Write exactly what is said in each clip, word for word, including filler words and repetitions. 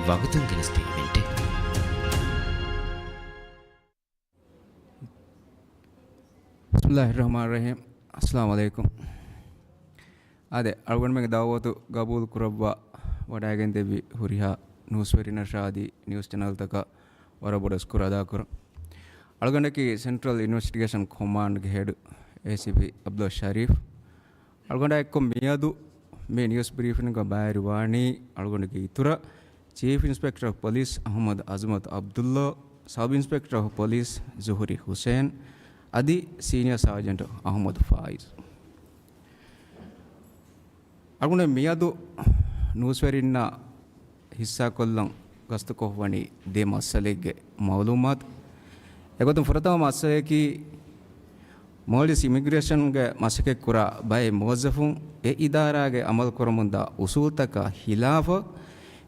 ވަގުތުން ގެނެސްދިން އިވެންޓެއް. ބިސްމިއްލާހިއްރަޙްމާނިއްރަޙީމް. އައްސަލާމު ޢަލައިކުމް. އާދެ، އަޅުގަނޑުމެންގެ ދަޢުވަތު ގަބޫލު ކުރައްވާ ވަޑައިގެންދެއްވި ހުރިހާ ނޫސްވެރިންނަށާ އަދި ނިއުސް ޗެނަލްތަކަށް ވަރަށް ބޮޑަށް ޝުކުރު އަދާކުރަން. އަޅުގަނޑަކީ ސެންޓްރަލް އިންވެސްޓިގޭޝަން ކޮމާންޑްގެ ހެޑް އޭސީޕީ ޢަބްދުﷲ ޝަރީފް. އަޅުގަނޑާ އެއްކޮށް މިއަދު މި ނިއުސް ބްރީފިންގ ބައިވެރިވާނީ އަޅުގަނޑުގެ އިތުރަށް ޗީފް އިންސްޕެކްޓަރ އޮފް ޕޮލިސް އަޙްމަދު ޢަޒުމަތު ޢަބްދުﷲ، ސަބް އިންސްޕެކްޓަރ އޮފް ޕޮލިސް ޒުހުރީ ޙުސައިން އަދި ސީނިއާ ސާޖެންޓް އަޙްމަދު ފާއިޒު. އަޅުގަނޑު މިއަދު ނޫސްވެރިންނާ ހިއްސާކޮށްލަން ގަސްތުކޮށްވަނީ ދެ މައްސަލައެއްގެ މަޢުލޫމާތު. އެގޮތުން ފުރަތަމަ މައްސަލައަކީ، މޯލްޑިވްސް އިމިގްރޭޝަންގެ މަސައްކަތްކުރާ ބައެއް މުވައްޒަފުން އެ އިދާރާގެ އަމަލުކުރަމުންދާ އުސޫލްތަކާ ހިލާފަށް،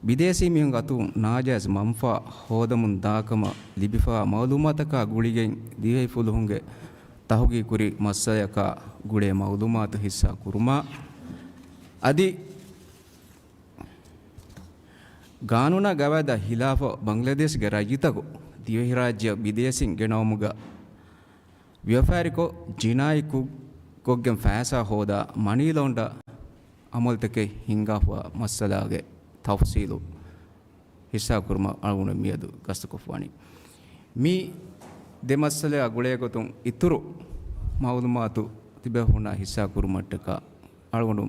ބިދޭސީ މީހުން އަތުން ނާޖާއިޒް މަންފާ ހޯދަމުން ދާކަމަށް ލިބިފާ މަޢުލޫމާތަކާ ގުޅިގެން ދިވެހި ފުލުހުންގެ ތަހުގީގު ކުރި މައްސަލަޔަކާ ގުޅޭ މަޢުލޫމާތު ހިއްސާ ކުރުމާ، އަދި ގާނޫނާ ގަވާއިދާ ހިލާފަށް ބަންގްލަދޭޝްގެ ރައްޔިތަކު ދިވެހިރާއްޖެއަށް ބިދޭސީން ގެނައުމުގަ ވިޔަފާރިކޮށް، ޖިނާއީ ކުށް ކޮށްގެން ފައިސާ ހޯދާ، މަނީ ލޯންޑާ އަމަލުތަކެއް ހިންގާފަ މައްސަލާގެ ތަފްސީލު ހިއްސާކުރުމަށް އަޅުގަނޑު މިއަދު ގަސްތުކޮށްފަވަނީ. މި ދެ މައްސަލަޔާ ގުޅޭގޮތުން އިތުރު މަޢުލޫމާތު ތިބޭފުޅުންނާ ހިއްސާކުރުމަށްޓަކާ އަޅުގަނޑު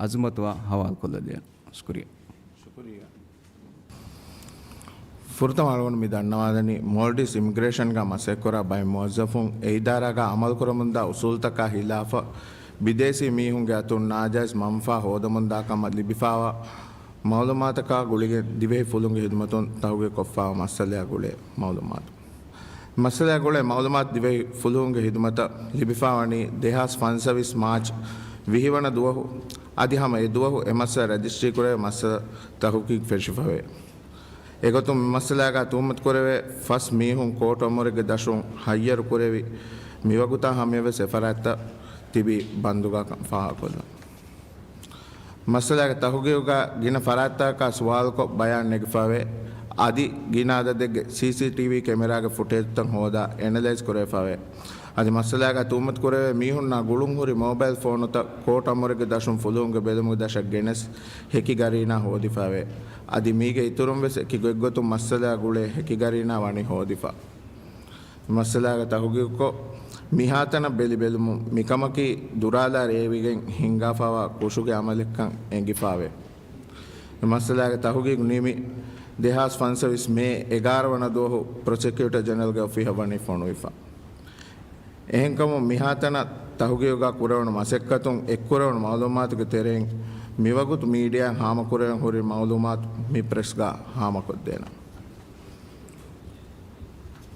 އަޒުމަތުއާ ހަވާލުކޮށްލަދޭން. ޝުކުރިއްޔާ. ޝުކުރިއްޔާ. ފުރަތަމަ އަޅުގަނޑު މި ދަންނަވާލަނީ، މޯލްޑިވްސް އިމިގްރޭޝަންގަ މަސައްކަތްކުރާ ބައެއް މުވައްޒަފުން އެ އިދާރާގަ އަމަލުކުރަމުންދާ އުސޫލްތަކާ ހިލާފަށް، ބިދޭސީ މީހުންގެ އަތުން ނާޖާއިޒް މަންފާ ހޯދަމުންދާ ކަމަށް ލިބިފާވާ މަޢުލޫމާތަކާ ގުޅިގެން ދިވެހި ފުލުންގެ ހިދުމަތުން ތަހުގީގު ކޮށްފާވާ މައްސަލަޔާ ގުޅޭ މަޢުލޫމާތު. މައްސަލަޔާ ގުޅޭ މަޢުލޫމާތު ދިވެހި ފުލުހުންގެ ހިދުމަތަށް ލިބިފާވަނީ ދެހާސް ފަންސަވީސް މާޗް ވިހި ވަނަ ދުވަހު، އަދި ހަމަ އެ ދުވަހު އެ މައްސަލަ ރަޖިސްޓްރީ ކުރެވޭ މައްސަލަ ތަހުގީގު ފެށިފަވޭ. އެގޮތުން މި މައްސަލާގަ ތުހުމަތު ކުރެވޭ ފަސް މީހުން ކޯޓު އަމުރެއްގެ ދަށުން ހައްޔަރު ކުރެވި، މިވަގުތާ ހަމަޔަށް ވެސް އެ ފަރާތްތައް ތިބީ ބަންދުގަ ކަން ފާހަގަކޮށްލަން. މައްސަލާގެ ތަހުގީގުގަ ގިނަ ފަރާތްތަކަކާ ސުވާލުކޮށް ބަޔާން ނެގިފަވޭ. އަދި ގިނަ އަދަދެއްގެ ސީސީޓީވީ ކެމެރާގެ ފުޓޭޖްތައް ހޯދާ އެނަލައިޒް ކުރެވިފަވޭ. އަދި މައްސަލާގަ ތުހުމަތު ކުރެވޭ މީހުންނާ ގުޅުން ހުރި މޯބައިލް ފޯނުތައް ކޯޓު އަމުރެއްގެ ދަށުން ފުލުހުންގެ ބެލުމުގެ ދަށަށް ގެނެސް ހެކި ގަރީނާ ހޯދިފަވޭ. އަދި މީގެ އިތުރުން ވެސް އެކި ގޮތްގޮތުން މައްސަލާ ގުޅޭ ހެކި ގަރީނާ ވަނީ ހޯދިފަ. މައްސަލާގެ ތަހުގީގުކޮށް، މިހާތަނަށް ބެލި ބެލުމުން މިކަމަކީ ދުރާލާ ރޭވިގެން ހިންގާފާވާ ކުށުގެ އަމަލެއްކަން އެނގިފާވޭ. މައްސަލާގެ ތަހުގީގު ނިމި، ދެހާސް ފަންސަވީސް މޭ އެގާރަ ވަނަ ދުވަހު ޕްރޮސެކިއުޓަރ ޖެނެރަލްގެ އޮފީހަށް ވަނީ ފޮނުވިފަ. އެހެންކަމުން މިހާތަނަށް ތަހުގީގުގަ ކުރެވުނު މަސައްކަތުން އެއްކުރެވުނު މަޢުލޫމާތުގެ ތެރެއިން މިވަގުތު މީޑިއާއިން ހާމަކުރެވެން ހުރި މަޢުލޫމާތު މި ޕްރެސްގަ ހާމަކޮށްދޭނަން.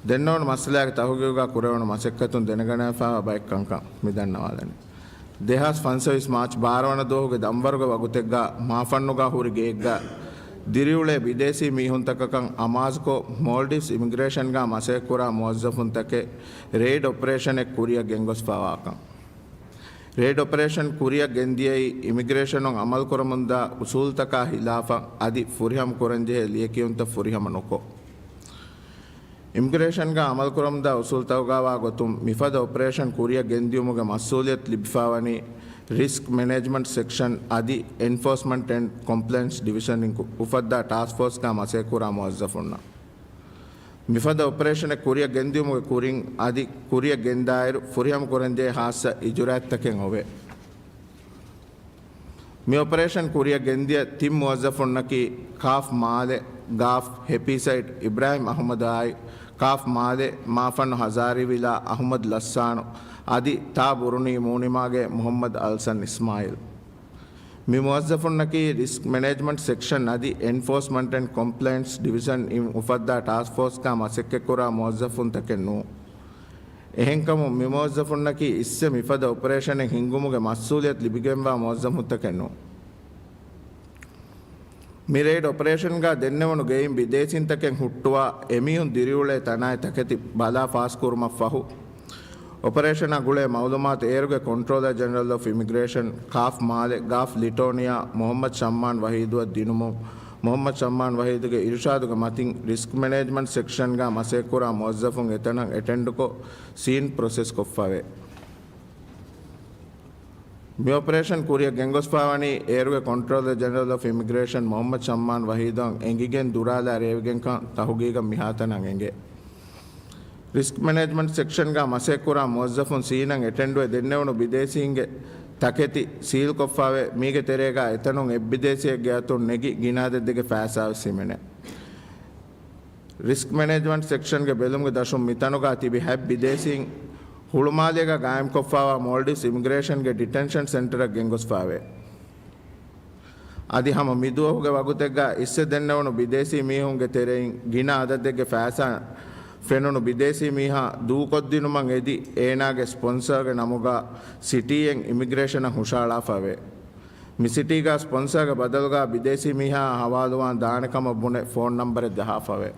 ދެންނެވުނު މައްސަލާގެ ތަހުގީގުގަ ކުރެވުނު މަސައްކަތުން ދެނެގަނެފާވާ ބައެއް ކަންކަން މި ދަންނަވާލަނީ. ދެހާސް ފަންސަވީސް މާޗް ބާރަ ވަނަ ދުވަހުގެ ދަންވަރުގެ ވަގުތެއްގަ މާފަންނުގަ ހުރި ގެއެއްގަ ދިރިއުޅޭ ބިދޭސީ މީހުންތަކަކަށް އަމާޒުކޮށް، މޯލްޑިވްސް އިމިގްރޭޝަންގަ މަސައްކަތްކުރާ މުވައްޒަފުންތަކެއް ރެއިޑް އޮޕަރޭޝަނެއް ކުރިއަށް ގެންގޮސްފާވާކަން. ރެއިޑް އޮޕަރޭޝަން ކުރިއަށް ގެންދިޔައީ އިމިގްރޭޝަނުން އަމަލުކުރަމުންދާ އުސޫލްތަކާ ހިލާފަށް އަދި ފުރިހަމަ ކުރަންޖެހޭ ލިޔެކިޔުންތައް ފުރިހަމަ ނުކޮށް. އިމިގްރޭޝަންގަ އަމަލުކުރަމުންދާ އުސޫލްތަކުގަވާ ގޮތުން މިފަދަ އޮޕަރޭޝަން ކުރިއަށް ގެންދިޔުމުގެ މަސްއޫލިއްޔަތު ލިބިފާވަނީ ރިސްކް މެނޭޖްމަންޓް ސެކްޝަން އަދި އެންފޯސްމަންޓް އެންޑް ކޮމްޕްލައިންސް ޑިވިޝަން އިން އުފައްދާ ޓާސްކް ފޯސްގަ މަސައްކަތްކުރާ މުވައްޒަފުންނަށް. މިފަދަ އޮޕަރޭޝަނެއް ކުރިއަށް ގެންދިޔުމުގެ ކުރިން އަދި ކުރިއަށް ގެންދާއިރު ފުރިހަމަ ކުރަންޖެހޭ ހާއްސަ އިޖުރާއަތްތަކެއް އޮވޭ. މި އޮޕަރޭޝަން ކުރިއަށް ގެންދިޔަ ތިން މުވައްޒަފުންނަކީ ކާފް މާލެ، ގާފް ހެޕީސައިޑް އިބްރާހިމް އަޙްމަދާއި، ކާފް މާލެ މާފަންނު ހަޒާރީވިލާ އަޙްމަދު ލައްސާނު އަދި ތާ ބުރުނީ މޫނިމާގޭ މުޙައްމަދު އަލްސަން އިސްމާއިލް. މި މުވައްޒަފުންނަކީ ރިސްކް މެނޭޖްމަންޓް ސެކްޝަން އަދި އެންފޯސްމަންޓް އެންޑް ކޮމްޕްލައިންސް ޑިވިޝަން އިން އުފައްދާ ޓާސްކް ފޯސްގަ މަސައްކަތްކުރާ މުވައްޒަފުންތަކެއް ނޫން. އެހެންކަމުން މި މުވައްޒަފުންނަކީ އިސްވެ މިފަދަ އޮޕަރޭޝަނެއް ހިންގުމުގެ މަސްއޫލިއްޔަތު ލިބިގެންވާ މުވައްޒަފުންތަކެއް ނޫން. މި ރެއިޑް އޮޕަރޭޝަންގަ ދެންނެވުނު ގެއިން ބިދޭސީންތަކެއް ހުއްޓުވާ، އެމީހުން ދިރިއުޅޭ ތަނާއި ތަކެތި ބަލާ ފާސްކުރުމަށްފަހު، އޮޕަރޭޝަނާ ގުޅޭ މައުލޫމާތު އޭރުގެ ކޮންޓްރޯލަރ ޖެނެރަލް އޮފް އިމިގްރޭޝަން، ކާފް މާލެ، ގާފް ލިޓޯނިއާ، މުޙައްމަދު ޝައްމާން ވަހީދުއަށް ދިނުމުން، މުޙައްމަދު ޝައްމާން ވަޙީދުގެ އިރުޝާދުގެ މަތިން ރިސްކް މެނޭޖްމަންޓް ސެކްޝަންގަ މަސައްކަތްކުރާ މުވައްޒަފުން އެތަނަށް އެޓެންޑްކޮށް ސީން ޕްރޮސެސް ކޮށްފަވޭ. މި އޮޕަރޭޝަން ކުރިއަށް ގެންގޮސްފަވަނީ އޭރުގެ ކޮންޓްރޯލަރ ޖެނެރަލް އޮފް އިމިގްރޭޝަން މުޙައްމަދު ޝައްމާން ވަޙީދުއަށް އެނގިގެން ދުރާލާ ރޭވިގެންކަން ތަހުގީގަށް މިހާތަނަށް އެނގޭ. ރިސްކް މެނޭޖްމަންޓް ސެކްޝަންގަ މަސައްކަތްކުރާ މުވައްޒަފުން ސީނަށް އެޓެންޑުވެ ދެންނެވުނު ބިދޭސީންގެ ތަކެތި ސީލްކޮށްފަވޭ. މީގެ ތެރޭގަ އެތަނުން އެއް ބިދޭސީއެއްގެ އަތުން ނެގި ގިނަ އަދަދެއްގެ ފައިސާވެސް ހިމެނޭ. ރިސްކް މެނޭޖްމަންޓް ސެކްޝަންގެ ބެލުމުގެ ދަށުން މިތަނުގަ ތިބި ހަތް ބިދޭސީން ހުޅުމާލޭގަ ގާއިމްކޮށްފަވާ މޯލްޑިވްސް އިމިގްރޭޝަންގެ ޑިޓެންޝަން ސެންޓަރަށް ގެންގޮސްފަވޭ. އަދި ހަމަ މިދުވަހުގެ ވަގުތެއްގަ އިއްސެ ދެންނެވުނު ބިދޭސީ މީހުންގެ ތެރެއިން ގިނަ އަދަދެއްގެ ފައިސާ ފެނުނު ބިދޭސީ މީހާ ދޫކޮށްދިނުމަށް އެދި، އޭނާގެ ސްޕޮންސަރގެ ނަމުގަ ސިޓީއެއް އިމިގްރޭޝަނަށް ހުށަހަޅާފަވޭ. މި ސިޓީގަ ސްޕޮންސަރގެ ބަދަލުގަ ބިދޭސީ މީހާ ހަވާލުވާން ދާނެ ކަމަށް ބުނެ ފޯން ނަމްބަރެއް ދަހާފަވޭ.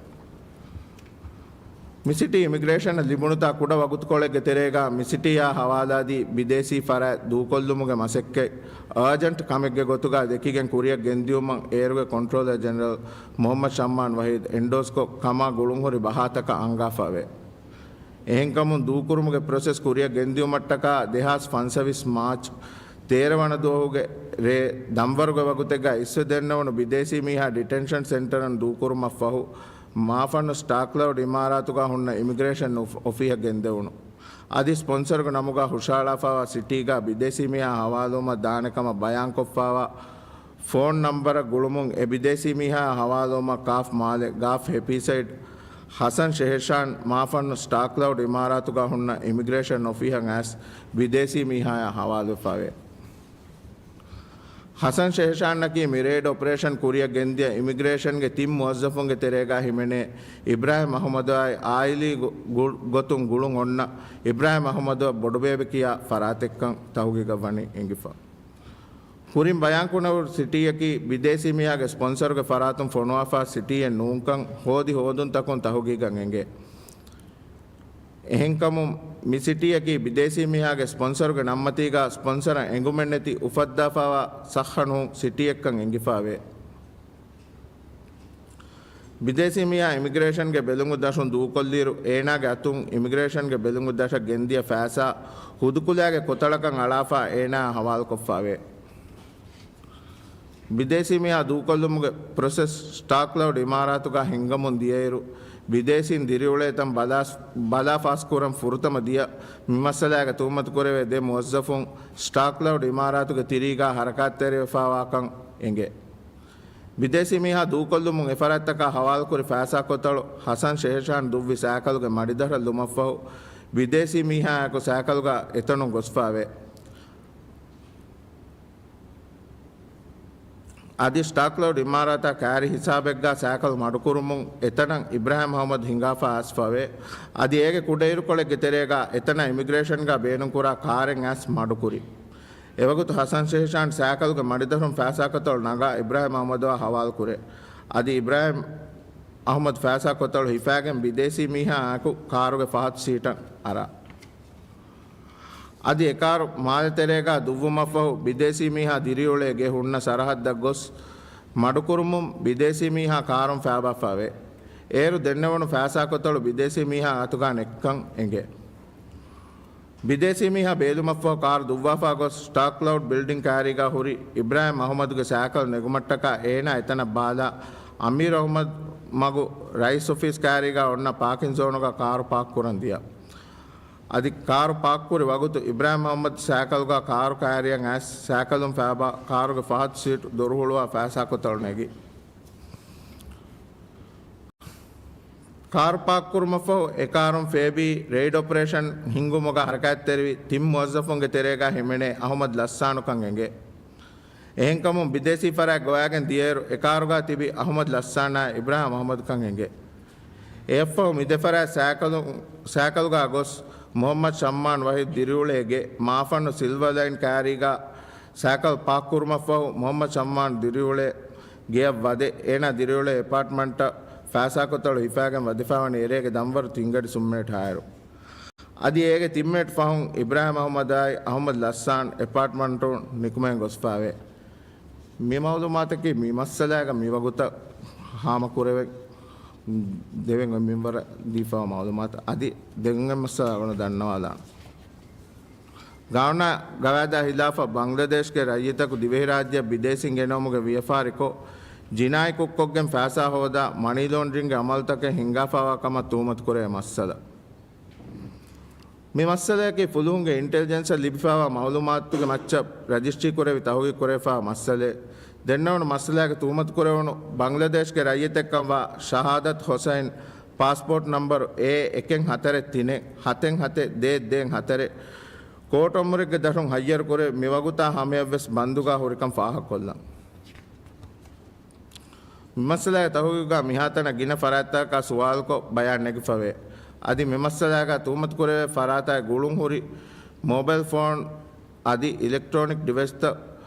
މި ސިޓީ އިމިގްރޭޝަނަށް ލިބުނުތާ ކުޑަ ވަގުތުކޮޅެއްގެ ތެރޭގަ މި ސިޓީއާ ހަވާލާދީ ބިދޭސީ ފަރާތް ދޫކޮށްލުމުގެ މަސައްކަތް އާޖެންޓް ކަމެއްގެ ގޮތުގަ ދެކިގެން ކުރިއަށް ގެންދިޔުމަށް އޭރުގެ ކޮންޓްރޯލަރ ޖެނެރަލް މުޙައްމަދު ޝައްމާން ވަޙީދު އެންޑޯސްކޮށް ކަމާ ގުޅުންހުރި ބަހާތަކަށް އަންގާފަވޭ. އެހެންކަމުން ދޫކުރުމުގެ ޕްރޮސެސް ކުރިއަށް ގެންދިޔުމަށްޓަކާ ދެހާސް ފަންސަވީސް މާޗް ތޭރަ ވަނަ ދުވަހުގެ ރޭ ދަންވަރުގެ ވަގުތެއްގަ އިއްސެ ދެންނެވުނު ބިދޭސީ މީހާ ޑިޓެންޝަން ސެންޓަރުން ދޫކުރުމަށްފަހު، މާފަންނު ސްޓާކްލައުޑް އިމާރާތުގަ ހުންނަ އިމިގްރޭޝަން އޮފް-، އޮފީހަށް ގެންދެވުނު. އަދި ސްޕޮންސަރުގެ ނަމުގަ ހުށަހަޅާފަވާ ސިޓީގަ ބިދޭސީ މީހާ ހަވާލުވުމަށް ދާނެ ކަމަށް ބަޔާންކޮށްފަވާ ފޯން ނަމްބަރަށް ގުޅުމުން އެ ބިދޭސީ މީހާ ހަވާލުވުމަށް ކާފް މާލެ، ގާފް ހެޕީސައިޑް، ހަސަން ޝެހެޝާން މާފަންނު ސްޓާކްލައުޑް އިމާރާތުގަ ހުންނަ އިމިގްރޭޝަން އޮފީހަށް އައިސް ބިދޭސީ މީހާޔާ ހަވާލުވެފަވޭ. ހަސަން ޝެހެޝާންއަކީ މި ރެއިޑް އޮޕަރޭޝަން ކުރިއަށް ގެންދިޔަ އިމިގްރޭޝަންގެ ތިން މުވައްޒަފުންގެ ތެރޭގަ ހިމެނޭ އިބްރާހިމް އަހުމަދުއާއި އާއިލީ ގު-، ގު-، ގޮތުން ގުޅުން އޮންނަ އިބްރާހިމް އަހުމަދުއަށް ބޮޑުބޭބެ ކިޔާ ފަރާތެއްކަން ތަހުގީގަށް ވަނީ އެނގިފަ. ކުރިން ބަޔާންކުރެވުނު ސިޓީއަކީ ބިދޭސީ މީހާގެ ސްޕޮންސަރުގެ ފަރާތުން ފޮނުވާފާ ސިޓީއެއް ނޫންކަން ހޯދި ހޯދުންތަކުން ތަހުގީގަށް އެނގޭ. އެހެންކަމުން މި ސިޓީއަކީ ބިދޭސީ މީހާގެ ސްޕޮންސަރުގެ ނަންމަތީގަ ސްޕޮންސަރަށް އެނގުމެއްނެތި އުފައްދާފާވާ ސައްހަ ނޫން ސިޓީއެއްކަން އެނގިފާވޭ. ބިދޭސީ މީހާ އިމިގްރޭޝަންގެ ބެލުމުގެ ދަށުން ދޫކޮށްލިއިރު، އޭނާގެ އަތުން އިމިގްރޭޝަންގެ ބެލުމުގެ ދަށަށް ގެންދިޔަ ފައިސާ ހުދުކުލައިގެ ކޮތަޅަކަށް އަޅާފާ އޭނާއަށް ހަވާލުކޮށްފާވޭ. ބިދޭސީ މީހާ ދޫކޮށްލުމުގެ ޕްރޮސެސް ސްޓާކްލައުޑް އިމާރާތުގަ ހިންގަމުން ދިޔައިރު، ބިދޭސީން ދިރިއުޅޭ ތަން ބަލާ-، ބަލާ ފާސްކުރަން ފުރަތަމަ ދިޔަ މި މައްސަލާގެ ތުހުމަތުކުރެވޭ ދެ މުވައްޒަފުން ސްޓާކްލައުޑް އިމާރާތުގެ ތިރީގަ ހަރަކާތްތެރިވެފާވާކަން އެނގޭ. ބިދޭސީ މީހާ ދޫކޮށްލުމުން އެފަރާތްތަކާ ހަވާލުކުރި ފައިސާ ކޮތަޅު ހަސަން ޝެހެޝާން ދުއްވި ސައިކަލުގެ މަޑިދަށަށް ލުމަށްފަހު، ބިދޭސީ މީހާއާއެކު ސައިކަލުގަ އެތަނުން ގޮސްފާވޭ. އަދި ސްޓާކްލައުޑް އިމާރާތާ ކާރި ހިސާބެއްގަ ސައިކަލް މަޑުކުރުމުން އެތަނަށް އިބްރާހިމް އަހުމަދު ހިނގާފާ އައިސްފަވޭ. އަދި އޭގެ ކުޑައިރުކޮޅެއްގެ ތެރޭގަ އެތަނަށް އިމިގްރޭޝަންގަ ބޭނުންކުރާ ކާރެއް އައިސް މަޑުކުރި. އެވަގުތު ހަސަން ޝެހެޝާން ސައިކަލުގެ މަޑިދަށުން ފައިސާކޮތަޅު ނަގާ އިބްރާހިމް އަހުމަދުއާ ހަވާލުކުރޭ. އަދި އިބްރާހިމް އަހުމަދު ފައިސާ ކޮތަޅު ހިފާގެން ބިދޭސީ މީހާއާއެކު ކާރުގެ ފަހަތު ސީޓަށް އަރާ. އަދި އެ ކާރު މާލެތެރޭގަ ދުއްވުމަށްފަހު، ބިދޭސީ މީހާ ދިރިއުޅޭ ގެ ހުންނަ ސަރަހައްދަށް ގޮސް މަޑުކުރުމުން ބިދޭސީ މީހާ ކާރުން ފައިބާފާވޭ. އޭރު ދެންނެވުނު ފައިސާ ކޮތަޅު ބިދޭސީ މީހާ އަތުގަ ނެތްކަން އެނގޭ. ބިދޭސީ މީހާ ބޭލުމަށްފަހު ކާރު ދުއްވާފާ ގޮސް ސްޓާކްލައުޑް ބިލްޑިން ކާރީގަ ހުރި އިބްރާހިމް އަހުމަދުގެ ސައިކަލް ނެގުމަށްޓަކާ އޭނާ އެތަނަށް ބާލާ، އަމީރު އަހުމަދު މަގު ރައީސް އޮފީސް ކާރީގަ އޮންނަ ޕާކިން ޒޯނުގަ ކާރު ޕާކް ކުރަން ދިޔަ. އަދި ކާރު ޕާކްކުރި ވަގުތު އިބްރާހިމް އަހުމަދު ސައިކަލުގަ ކާރު ކާރިއަށް އައިސް ސައިކަލުން ފައިބާ ކާރުގެ ފަހަތު ސީޓު ދޮރު ހުޅުވާ ފައިސާކޮތަޅު ނެގި. ކާރު ޕާކްކުރުމަށްފަހު އެ ކާރުން ފޭބީ ރެއިޑް އޮޕަރޭޝަން ހިންގުމުގަ ހަރަކާތްތެރިވި ތިން މުވައްޒަފުންގެ ތެރޭގަ ހިމެނޭ އަހުމަދު ލައްސާނުކަން އެނގޭ. އެހެންކަމުން ބިދޭސީ ފަރާތް ގޮވާގެން ދިޔައިރު، އެކާރުގަ ތިބި އަހުމަދު ލައްސާނާއި އިބްރާހިމް އަހުމަދުކަން އެނގޭ. އެއަށްފަހު މި ދެ ފަރާތް ސައިކަލު-، ސައިކަލުގަ ގޮސް މުޙައްމަދު ޝައްމާން ވަހީދު ދިރިއުޅޭ ގެ މާފަންނު ސިލްވަ ލައިން ކާރީގަ ސައިކަލް ޕާކްކުރުމަށްފަހު މުޙައްމަދު ޝައްމާން ދިރިއުޅޭ ގެއަށް ވަދެ، އޭނާ ދިރިއުޅޭ އެޕާޓްމަންޓަށް ފައިސާކޮތަޅު ހިފާގެން ވަދެފާވަނީ އެރޭގެ ދަންވަރު ތިންގަޑި ސުންމިނެޓް ހާއިރު. އަދި އޭގެ ތިން މިނެޓް ފަހުން އިބްރާހިމް އަހުމަދާއި އަހުމަދު ލައްސާން އެޕާޓްމަންޓުން ނިކުމެގެން ގޮސްފާވޭ. މި މައުލޫމާތަކީ މި މައްސަލާގަ މިވަގުތަށް ހާމަކުރެވެން ދެވެން އޮތް މިންވަރަށް ދީފައިވާ މައުލޫމާތު. އަދި ދެން އެ މައްސަލާ އަޅުގަނޑު ދަންނަވާލާނަން. ގާނޫނާ ގަވާއިދާ ހިލާފަށް ބަންގްލަދޭޝްގެ ރައްޔިތަކު ދިވެހިރާއްޖެއަށް ބިދޭސީން ގެނައުމުގެ ވިޔަފާރިކޮށް، ޖިނާއީ ކުށްކޮށްގެން ފައިސާ ހޯދާ، މަނީ ލޯންޑްރިންގގެ އަމަލުތަކެއް ހިންގާފައިވާ ކަމަށް ތުހުމަތުކުރެވޭ މައްސަލަ. މި މައްސަލަޔަކީ ފުލުހުންގެ އިންޓެލިޖެންސަށް ލިބިފައިވާ މައުލޫމާތުގެ މައްޗަށް ރަޖިސްޓްރީ ކުރެވި ތަހުގީގު ކުރެވިފައިވާ މައްސަލައެއް. ދެންނެވުނު މައްސަލާގަ ތުހުމަތުކުރެވުނު ބަންގްލަދޭޝްގެ ރައްޔިތެއްކަންވާ ޝަހާދަތް ހުސައިން، ޕާސްޕޯޓް ނަމްބަރު އޭ އެކެއް ހަތަރެއް ތިނެއް ހަތެއް ހަތެއް ދޭއް ދޭއް ހަތަރެއް، ކޯޓް އަމުރެއްގެ ދަށުން ހައްޔަރުކުރެ، މިވަގުތާ ހަމަޔަށްވެސް ބަންދުގާ ހުރިކަން ފާހަގަކޮށްލަން. މި މައްސަލާގެ ތަހުގީގުގަ މިހާތަނަށް ގިނަ ފަރާތްތަކަކާ ސުވާލުކޮށް ބަޔާން ނެގިފަވޭ. އަދި މި މައްސަލާގަ ތުހުމަތުކުރެވޭ ފަރާތާއި ގުޅުންހުރި މޯބައިލް ފޯން އަދި އިލެކްޓްރޯނިކް ޑިވައިސްތައް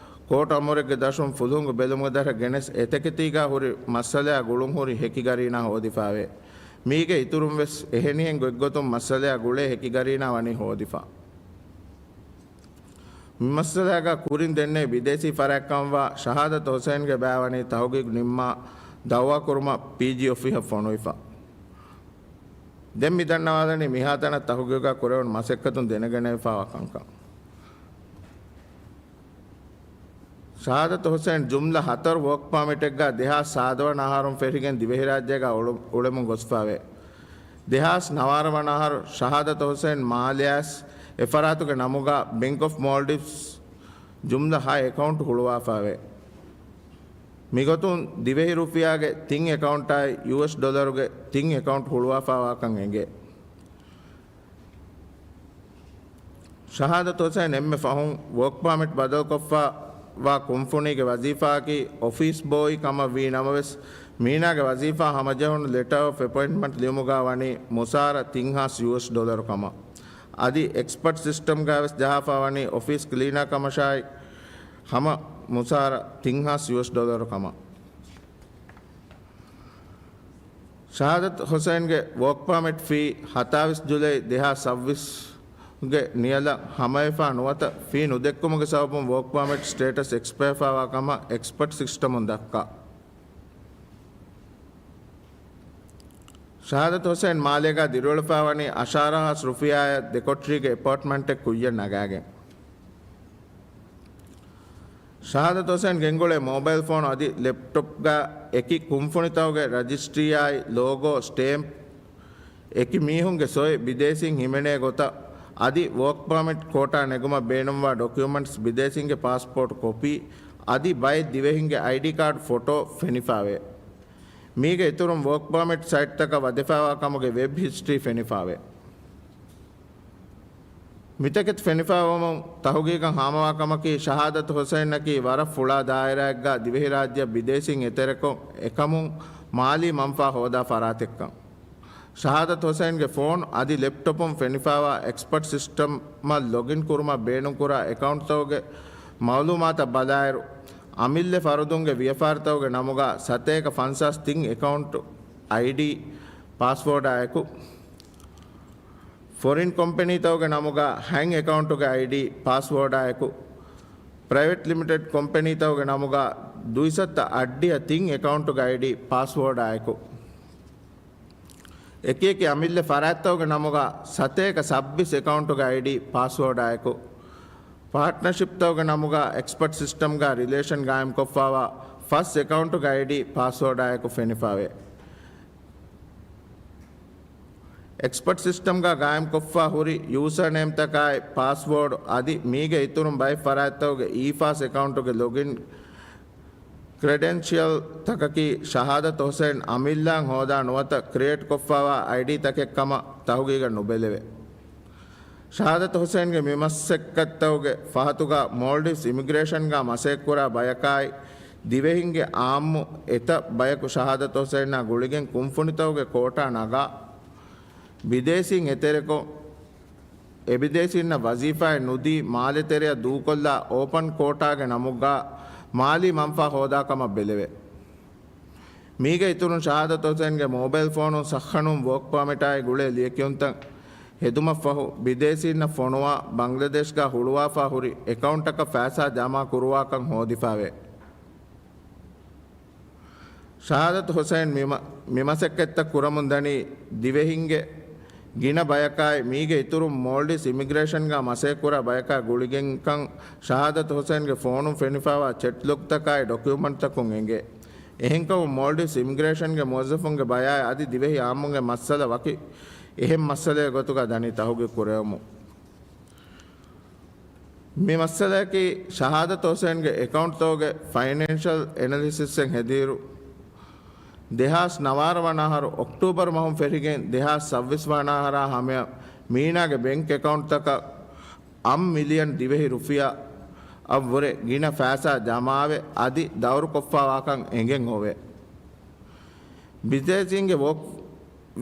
ކޯޓް އަމުރެއްގެ ދަށުން ފުލުހުންގެ ބެލުމުގެ ދަށަށް ގެނެސް އެތަކެތީގަ ހުރި މައްސަލާ ގުޅުންހުރި ހެކިގަރީނާ ހޯދިފަވޭ. މީގެ އިތުރުން ވެސް އެހެނިހެން ގޮތްގޮތުން މައްސަލާ ގުޅޭ ހެކިގަރީނާ ވަނީ ހޯދިފަ. މި މައްސަލާގަ ކުރިން ދެންނެވި ބިދޭސީ ފަރާތްކަންވާ ޝަހާދަތު ހުސައިންގެ ބައިވަނީ ތަހުގީގު ނިންމާ ދައުވާ ކުރުމަށް ޕީޖީ އޮފީހަށް ފޮނުވިފަ. ދެން މި ދަންނަވާލަނީ މިހާތަނަށް ތަހުގީގާ ކުރެވުނު މަސައްކަތުން ދެނެގެނެވިފައިވާ ކަންކަން. ޝަހާދަތު ހުސައިން ޖުމްލަ ހަތަރު ވޯކް ޕާމިޓެއްގާ ދެހާސް ސާދަ ވަނަ އަހަރުން ފެށިގެން ދިވެހިރާއްޖޭގާ އުޅު-، އުޅެމުން ގޮސްފަވޭ. ދެހާސް ނަވާރަ ވަނަ އަހަރު ޝަހާދަތު ހުސައިން މާލެއަސް އެފަރާތުގެ ނަމުގާ ބެންކް އޮފް މޯލްޑިވްސް ޖުމްލަ ހަ އެކައުންޓް ހުޅުވާފަވޭ. މިގޮތުން ދިވެހި ރުފިޔާގެ ތިން އެކައުންޓާއި ޔޫއެސް ޑޮލަރުގެ ތިން އެކައުންޓް ހުޅުވާފައިވާކަން އެނގޭ. ޝަހާދަތު ހުސައިން އެންމެ ފަހުން ވޯކް ޕާމިޓް ބަދަލުކޮށްފައިވާ ކުންފުނީގެ ވަޒީފާއަކީ އޮފީސް ބޯއީ ކަމަށް ވީ ނަމަވެސް، މީނާގެ ވަޒީފާ ހަމަޖެހުނު ލެޓާ އޮފް އެޕޮއިންޓްމަންޓް ލިޔުމުގާ ވަނީ މުސާރަ ތިން ހާސް ޔޫއެސް ޑޮލަރު ކަމަށް. އަދި އެކްސްޕަޓް ސިސްޓަމްގާވެސް ޖަހާފަ ވަނީ އޮފީސް ކްލީނާ ކަމަށާއި ހަމަ މުސާރަ ތިން ހާސް ޔޫއެސް ޑޮލަރު ކަމަށް. ޝަހާދަތު ހުސައިންގެ ވޯކް ޕާމިޓް ފީ ހަތާވީސް ޖުލައި ދެހާސް ސައްބީސްގެ ނިޔަލަށް ހަމަވެފާ ނުވަތަ ފީ ނުދެއްކުމުގެ ސަބަބުން ވޯކް ޕާމިޓް ސްޓޭޓަސް އެކްސްޕަޔަރ ފައިވާ ކަމަށް އެކްސްޕަޓް ސިސްޓަމުން ދައްކާ. ޝަހާދަތު ހުސައިން މާލޭގާ ދިރިއުޅެފައިވަނީ އަށާރަ ހާސް ރުފިޔާއަށް ދެކޮޓަރީގެ އެޕާޓްމަންޓެއް ކުއްޔަށް ނަގާގެން. ޝަހާދަތު ހުސައިން ގެންގުޅޭ މޯބައިލް ފޯނު އަދި ލެޕްޓޮޕްގާ އެކި ކުންފުނިތަކުގެ ރަޖިސްޓްރީއާއި ލޯގޯ، ސްޓޭމްޕް، އެކި މީހުންގެ ސޮއެ ބިދޭސީން ހިމެނޭ ގޮތަށް އަދި ވޯކް ޕާމިޓް ކޯޓާ ނެގުމަށް ބޭނުންވާ ޑޮކިއުމަންޓްސް ބިދޭސީންގެ ޕާސްޕޯޓް ކޮޕީ އަދި ބައެއް ދިވެހިންގެ އައިޑީ ކާޑް ފޮޓޯ ފެނިފާވޭ. މީގެ އިތުރުން ވޯކް ޕާމިޓް ސައިޓްތަކަށް ވަދެފައިވާ ކަމުގެ ވެބް ހިސްޓްރީ ފެނިފާވޭ. މިތަކެތި ފެނިފައިވަމުން ތަހުގީގަށް ހާމަވާ ކަމަކީ، ޝަހާދަތު ހުސައިންއަކީ ވަރަށް ފުޅާ ދާއިރާއެއްގާ ދިވެހިރާއްޖެއަށް ބިދޭސީން އެތެރެކޮށް އެކަމުން މާލީ މަންފާ ހޯދާ ފަރާތެއްކަން. ޝަހާދަތު ހުސައިންގެ ފޯން އަދި ލެޕްޓޮޕުން ފެނިފައިވާ އެކްސްޕަޓް ސިސްޓަމަށް ލޮގިން ކުރުމަށް ބޭނުންކުރާ އެކައުންޓްތަކުގެ މައުލޫމާތަށް ބަލާއިރު، އަމިއްލަ ފަރުދުންގެ ވިޔަފާރިތަކުގެ ނަމުގާ ސަތޭކަ ފަންސާސް ތިން އެކައުންޓް އައިޑީ ޕާސްވޯޑާއެކު، ފޮރިން ކޮމްޕެނީތަކުގެ ނަމުގާ ހަތް އެކައުންޓުގެ އައިޑީ ޕާސްވޯޑާއެކު، ޕްރައިވެޓް ލިމިޓެޑް ކޮމްޕެނީތަކުގެ ނަމުގާ ދުއިސައްތަ އަށްޑިހަ ތިން އެކައުންޓުގެ އައިޑީ ޕާސްވޯޑާއެކު، އެކިއެކި އަމިއްލަ ފަރާތްތަކުގެ ނަމުގާ ސަތޭކަ ސައްބީސް އެކައުންޓުގެ އައިޑީ ޕާސްވޯޑާއެކު، ޕާޓްނަޝިޕްތަކުގެ ނަމުގާ އެކްސްޕަޓް ސިސްޓަމްގާ ރިލޭޝަން ގާއިމްކޮށްފައިވާ ފަސް އެކައުންޓުގެ އައިޑީ ޕާސްވޯޑާއެކު ފެނިފައިވޭ. އެކްސްޕަޓް ސިސްޓަމްގާ ގާއިމްކޮށްފަ ހުރި ޔޫސަރ ނޭމްތަކާއި ޕާސްވޯޑް އަދި މީގެ އިތުރުން ބައެއް ފަރާތްތަކުގެ އީފާސް އެކައުންޓުގެ ލޮގިން ކްރެޑެންޝިއަލް ތަކަކީ ޝަހާދަތު ހުސައިން އަމިއްލައަށް ހޯދާ ނުވަތަ ކްރިއޭޓް ކޮށްފައިވާ އައިޑީ ތަކެއް ކަމަށް ތަހުގީގަށް ނުބެލެވޭ. ޝަހާދަތު ހުސައިންގެ މި މަސައްކަތްތަކުގެ ފަހަތުގަ މޯލްޑިވްސް އިމިގްރޭޝަންގަ މަސައްކަތްކުރާ ބަޔަކާއި ދިވެހިންގެ އާއްމު އެތައް ބަޔަކު ޝަހާދަތު ހުސައިނާ ގުޅިގެން ކުންފުނިތަކުގެ ކޯޓާ ނަގާ، ބިދޭސީން އެތެރެކޮށް، އެބިދޭސީންނަށް ވަޒީފާއެއް ނުދީ، މާލެ ތެރެއަށް ދޫކޮށްލާ އޯޕަން ކޯޓާގެ ނަމުގަ މާލީ މަންފާ ހޯދާ ކަމަށް ބެލެވޭ. މީގެ އިތުރުން ޝަހާދަތު ހުސެންގެ މޯބައިލް ފޯނުން ސައްހަނުން ވޯކް ޕާމިޓާއި ގުޅޭ ލިޔެކިޔުންތައް ހެދުމަށްފަހު، ބިދޭސީންނަށް ފޮނުވާ ބަންގްލަދޭޝްގަ ހުޅުވާފާ ހުރި އެކައުންޓަކަށް ފައިސާ ޖަމާ ކުރުވާކަން ހޯދިފާވޭ. ޝަހާދަތު ހުސައިން މި މަ-، މި މަސައްކަތްތައް ކުރަމުން ދަނީ ދިވެހިންގެ ގިނަ ބަޔަކާއި، މީގެ އިތުރުން މޯލްޑިވްސް އިމިގްރޭޝަންގަ މަސައްކަތް ކުރާ ބަޔަކާ ގުޅިގެންކަން ޝަހާދަތު ހުސައިންގެ ފޯނުން ފެނިފައިވާ ޗެޓްލޮގްތަކާއި ޑޮކިއުމަންޓްތަކުން އެނގޭ. އެހެންކަމުން މޯލްޑިވްސް އިމިގްރޭޝަންގެ މުވައްޒަފުންގެ ބަޔާއި އަދި ދިވެހި އާއްމުންގެ މައްސަލަ ވަކި އެހެން މައްސަލައެއް ގޮތުގަ ދަނީ ތަހުގީގު ކުރެވެމުން. މި މައްސަލައަކީ ޝަހާދަތު ހުސައިންގެ އެކައުންޓްތަކުގެ ފައިނޭންޝަލް އެނަލިސިސްއެއް ހެދިއިރު، ދެހާސް ނަވާރަ ވަނަ އަހަރު އޮކްޓޫބަރު މަހުން ފެށިގެން ދެހާސް ސައްބީސް ވަނަ އަހަރާ ހަމަޔަށް މީނާގެ ބެންކް އެކައުންޓްތަކަށް އަށް މިލިއަން ދިވެހި ރުފިޔާއަށްވުރެ ގިނަ ފައިސާ ޖަމާވެ އަދި ދައުރުކޮށްފައިވާކަން އެނގެން އޮވޭ. ބިޒޭސީންގެ ވޯކް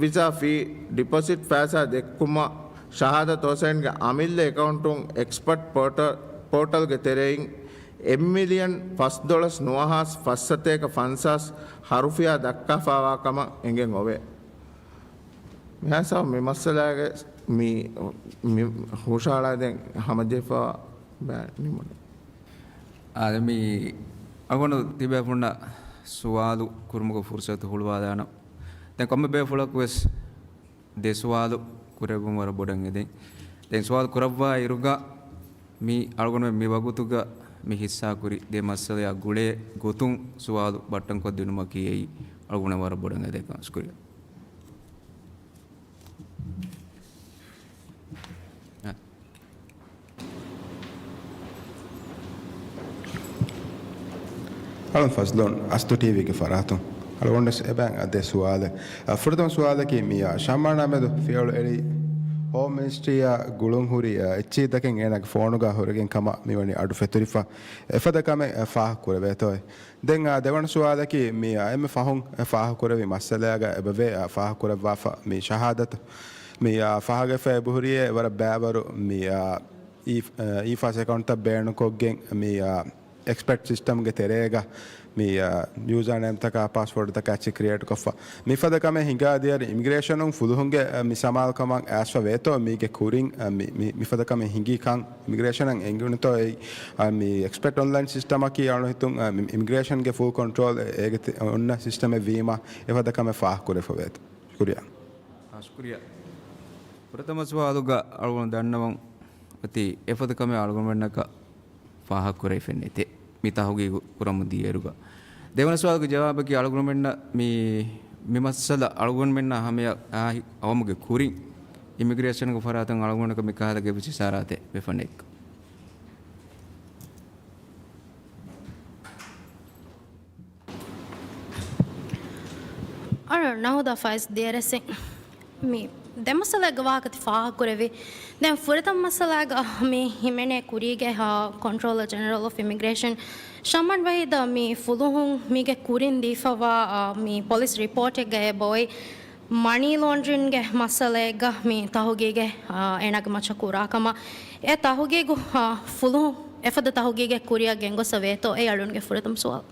ވިސާ ފީ، ޑިޕޮޒިޓް ފައިސާ ދެއްކުމަށް ޝަހާދަތު ހުސައިންގެ އަމިއްލަ އެކައުންޓުން އެކްސްޕަޓް ޕޯޓަ-، ޕޯޓަލްގެ ތެރެއިން އެއް މިލިއަން ފަސް ދޮޅަސް ނުވަ ހާސް ފަސް ސަތޭކަ ފަންސާސް ހަ ރުފިޔާ ދައްކާފައިވާ ކަމަށް އެނގެން އޮވޭ. މިހާ ސަބަބު މި މައްސަލާގެ މި، މި ހުށަހަޅާދޭން ހަމަޖެހިފައިވާ ބައެއް ނިމުނެ. އާދެ، މި އަޅުގަނޑު ތިބޭފުޅުންނަށް ސުވާލު ކުރުމުގެ ފުރުސަތު ހުޅުވާލާނަން. ދެން ކޮންމެ ބޭފުޅަކު ވެސް ދެ ސުވާލު ކުރެއްވުން ވަރަށް ބޮޑަށް އެދެން. ދެން ސުވާލު ކުރައްވާ އިރުގަ މި އަޅުގަނޑުމެން މި ވަގުތުގަ މި ހިއްސާކުރި ދެ މައްސަލައާ ގުޅޭ ގޮތުން ސުވާލު ބައްޓަންކޮށް ދިނުމަކީ އެއީ އަޅުގަނޑަށް ވަރަށް ބޮޑަށް އެދޭ ކަމަށް. ޝުކުރިއްޔާ. އަޅުން ފަޒްލޫން އަސްތު ޓީވީގެ ފަރާތުން. އަޅުގަނޑު ވެސް އެބައިން އަދެ ސުވާލެއް. އަ، ފުރަތަމަ ސުވާލަކީ މިއާ ޝަމްއާނާ މެދު ފިޔަވަޅު އެޅި ހޯމް މިނިސްޓްރީއާ ގުޅުން ހުރި، އަ، އެއްޗިހިތަކެއް އޭނާގެ ފޯނުގަ ހުރެގެން ކަމަށް މިވަނީ އަޑު ފެތުރިފަ. އެފަދަ ކަމެއް، އަ، ފާހަގަ ކުރެވޭތޯއޭ؟ ދެން، އާ، ދެވަނަ ސުވާލަކީ، މި، އާ، އެންމެ ފަހުން ފާހަގަކުރެއްވި މައްސަލައިގަ އެބަވޭ، އާ، ފާހަގަކުރައްވާފަ މި ޝަހާދަތު. މި، އާ، ފާހަގަވެފަ އެބަހުރިއޭ ވަރަށް ބައިވަރު މި، އާ، އީ-، އާ، އީފާސް އެކައުންޓްތައް ބޭނުންކޮށްގެން މި، އާ، އެކްސްޕަޓް ސިސްޓަމްގެ ތެރޭގަ މި، އާ، ޔޫޒާ ނޭމްތަކާ ޕާސްވޯޑްތަކާ އެއްޗެއް ކްރިއޭޓްކޮށްފަ. މިފަދަ ކަމެއް ހިނގާދިޔައިރު އިމިގްރޭޝަނުން ފުލުހުންގެ، އަ، މި ސަމާލުކަމަށް އައިސްފަ ވޭތޯ މީގެ ކުރިން، އަ، މި، މި، މިފަދަ ކަމެއް ހިނގީ ކަން އިމިގްރޭޝަނަށް އެނގުނުތޯ އެއީ، އަ، މި އެކްސްޕަޓް އޮންލައިން ސިސްޓަމަކީ އަޅު ހިތުން، އަ، މި އިމިގްރޭޝަންގެ ފުލް ކޮންޓްރޯލް އޭގެ ތެ-، އޮންނަ ސިސްޓަމެއް ވީމަ އެފަދަ ކަމެއް ފާހަގަކުރެފަ ވޭތޯ. ޝުކުރިއްޔާ. އާ، ޝުކުރިއްޔާ. ފުރަތަމަ ސުވާލުގަ އަޅުގަނޑު ދަންނަވަން އޮތީ އެފަދަ ކަމެއް އަޅުގަނޑުމެންނަކަށް ފާހަގަކުރެވިފައެއް ނެތޭ، މި ތަހުގީގު ކުރަމުން ދިޔައިރުގަ. ދެވަނަ ސުވާލުގެ ޖަވާބަކީ އަޅުގަނޑުމެންނަށް މި، މި މައްސަލަ އަޅުގަނޑުމެންނާ ހަމަޔަށް އާ، އައުމުގެ ކުރިން އިމިގްރޭޝަންގެ ފަރާތުން އަޅުގަނޑަކަށް މި ކަހަލަ ގެއްވި އިޝާރާތެއް ވެފަ ނެތްކަން. އަޅު ނަހުދާ ފައިސް ދިޔަރެސި މި ދެ މައްސަލައެއްގެ ވާހަކަ ތި ފާހަގަކުރެއްވި. ދެން ފުރަތަމަ މައްސަލައިގަ މި ހިމެނޭ ކުރީގެ، އާ، ކޮންޓްރޯލަރ ޖެނެރަލް އޮފް އިމިގްރޭޝަން ޝަމްއާން ވަހީދަށް މި ފުލުހުން މީގެ ކުރިން ދީފަވާ، އާ، މި ޕޮލިސް ރިޕޯޓެއްގައި އެބައޮތް މަނީ ލޯންޑްރިންގެ މައްސަލައެއްގަ މި ތަހުގީގެއް، އާ، އޭނާގެ މައްޗަށް ކުރާ ކަމަށް. އެ ތަހުގީގު، އާ، ފުލުހުން އެފަދަ ތަހުގީގެއް ކުރިއަށް ގެންގޮސްފަ ވޭތޯ؟ އެއީ އަޅުންގެ ފުރަތަމަ ސުވާލު.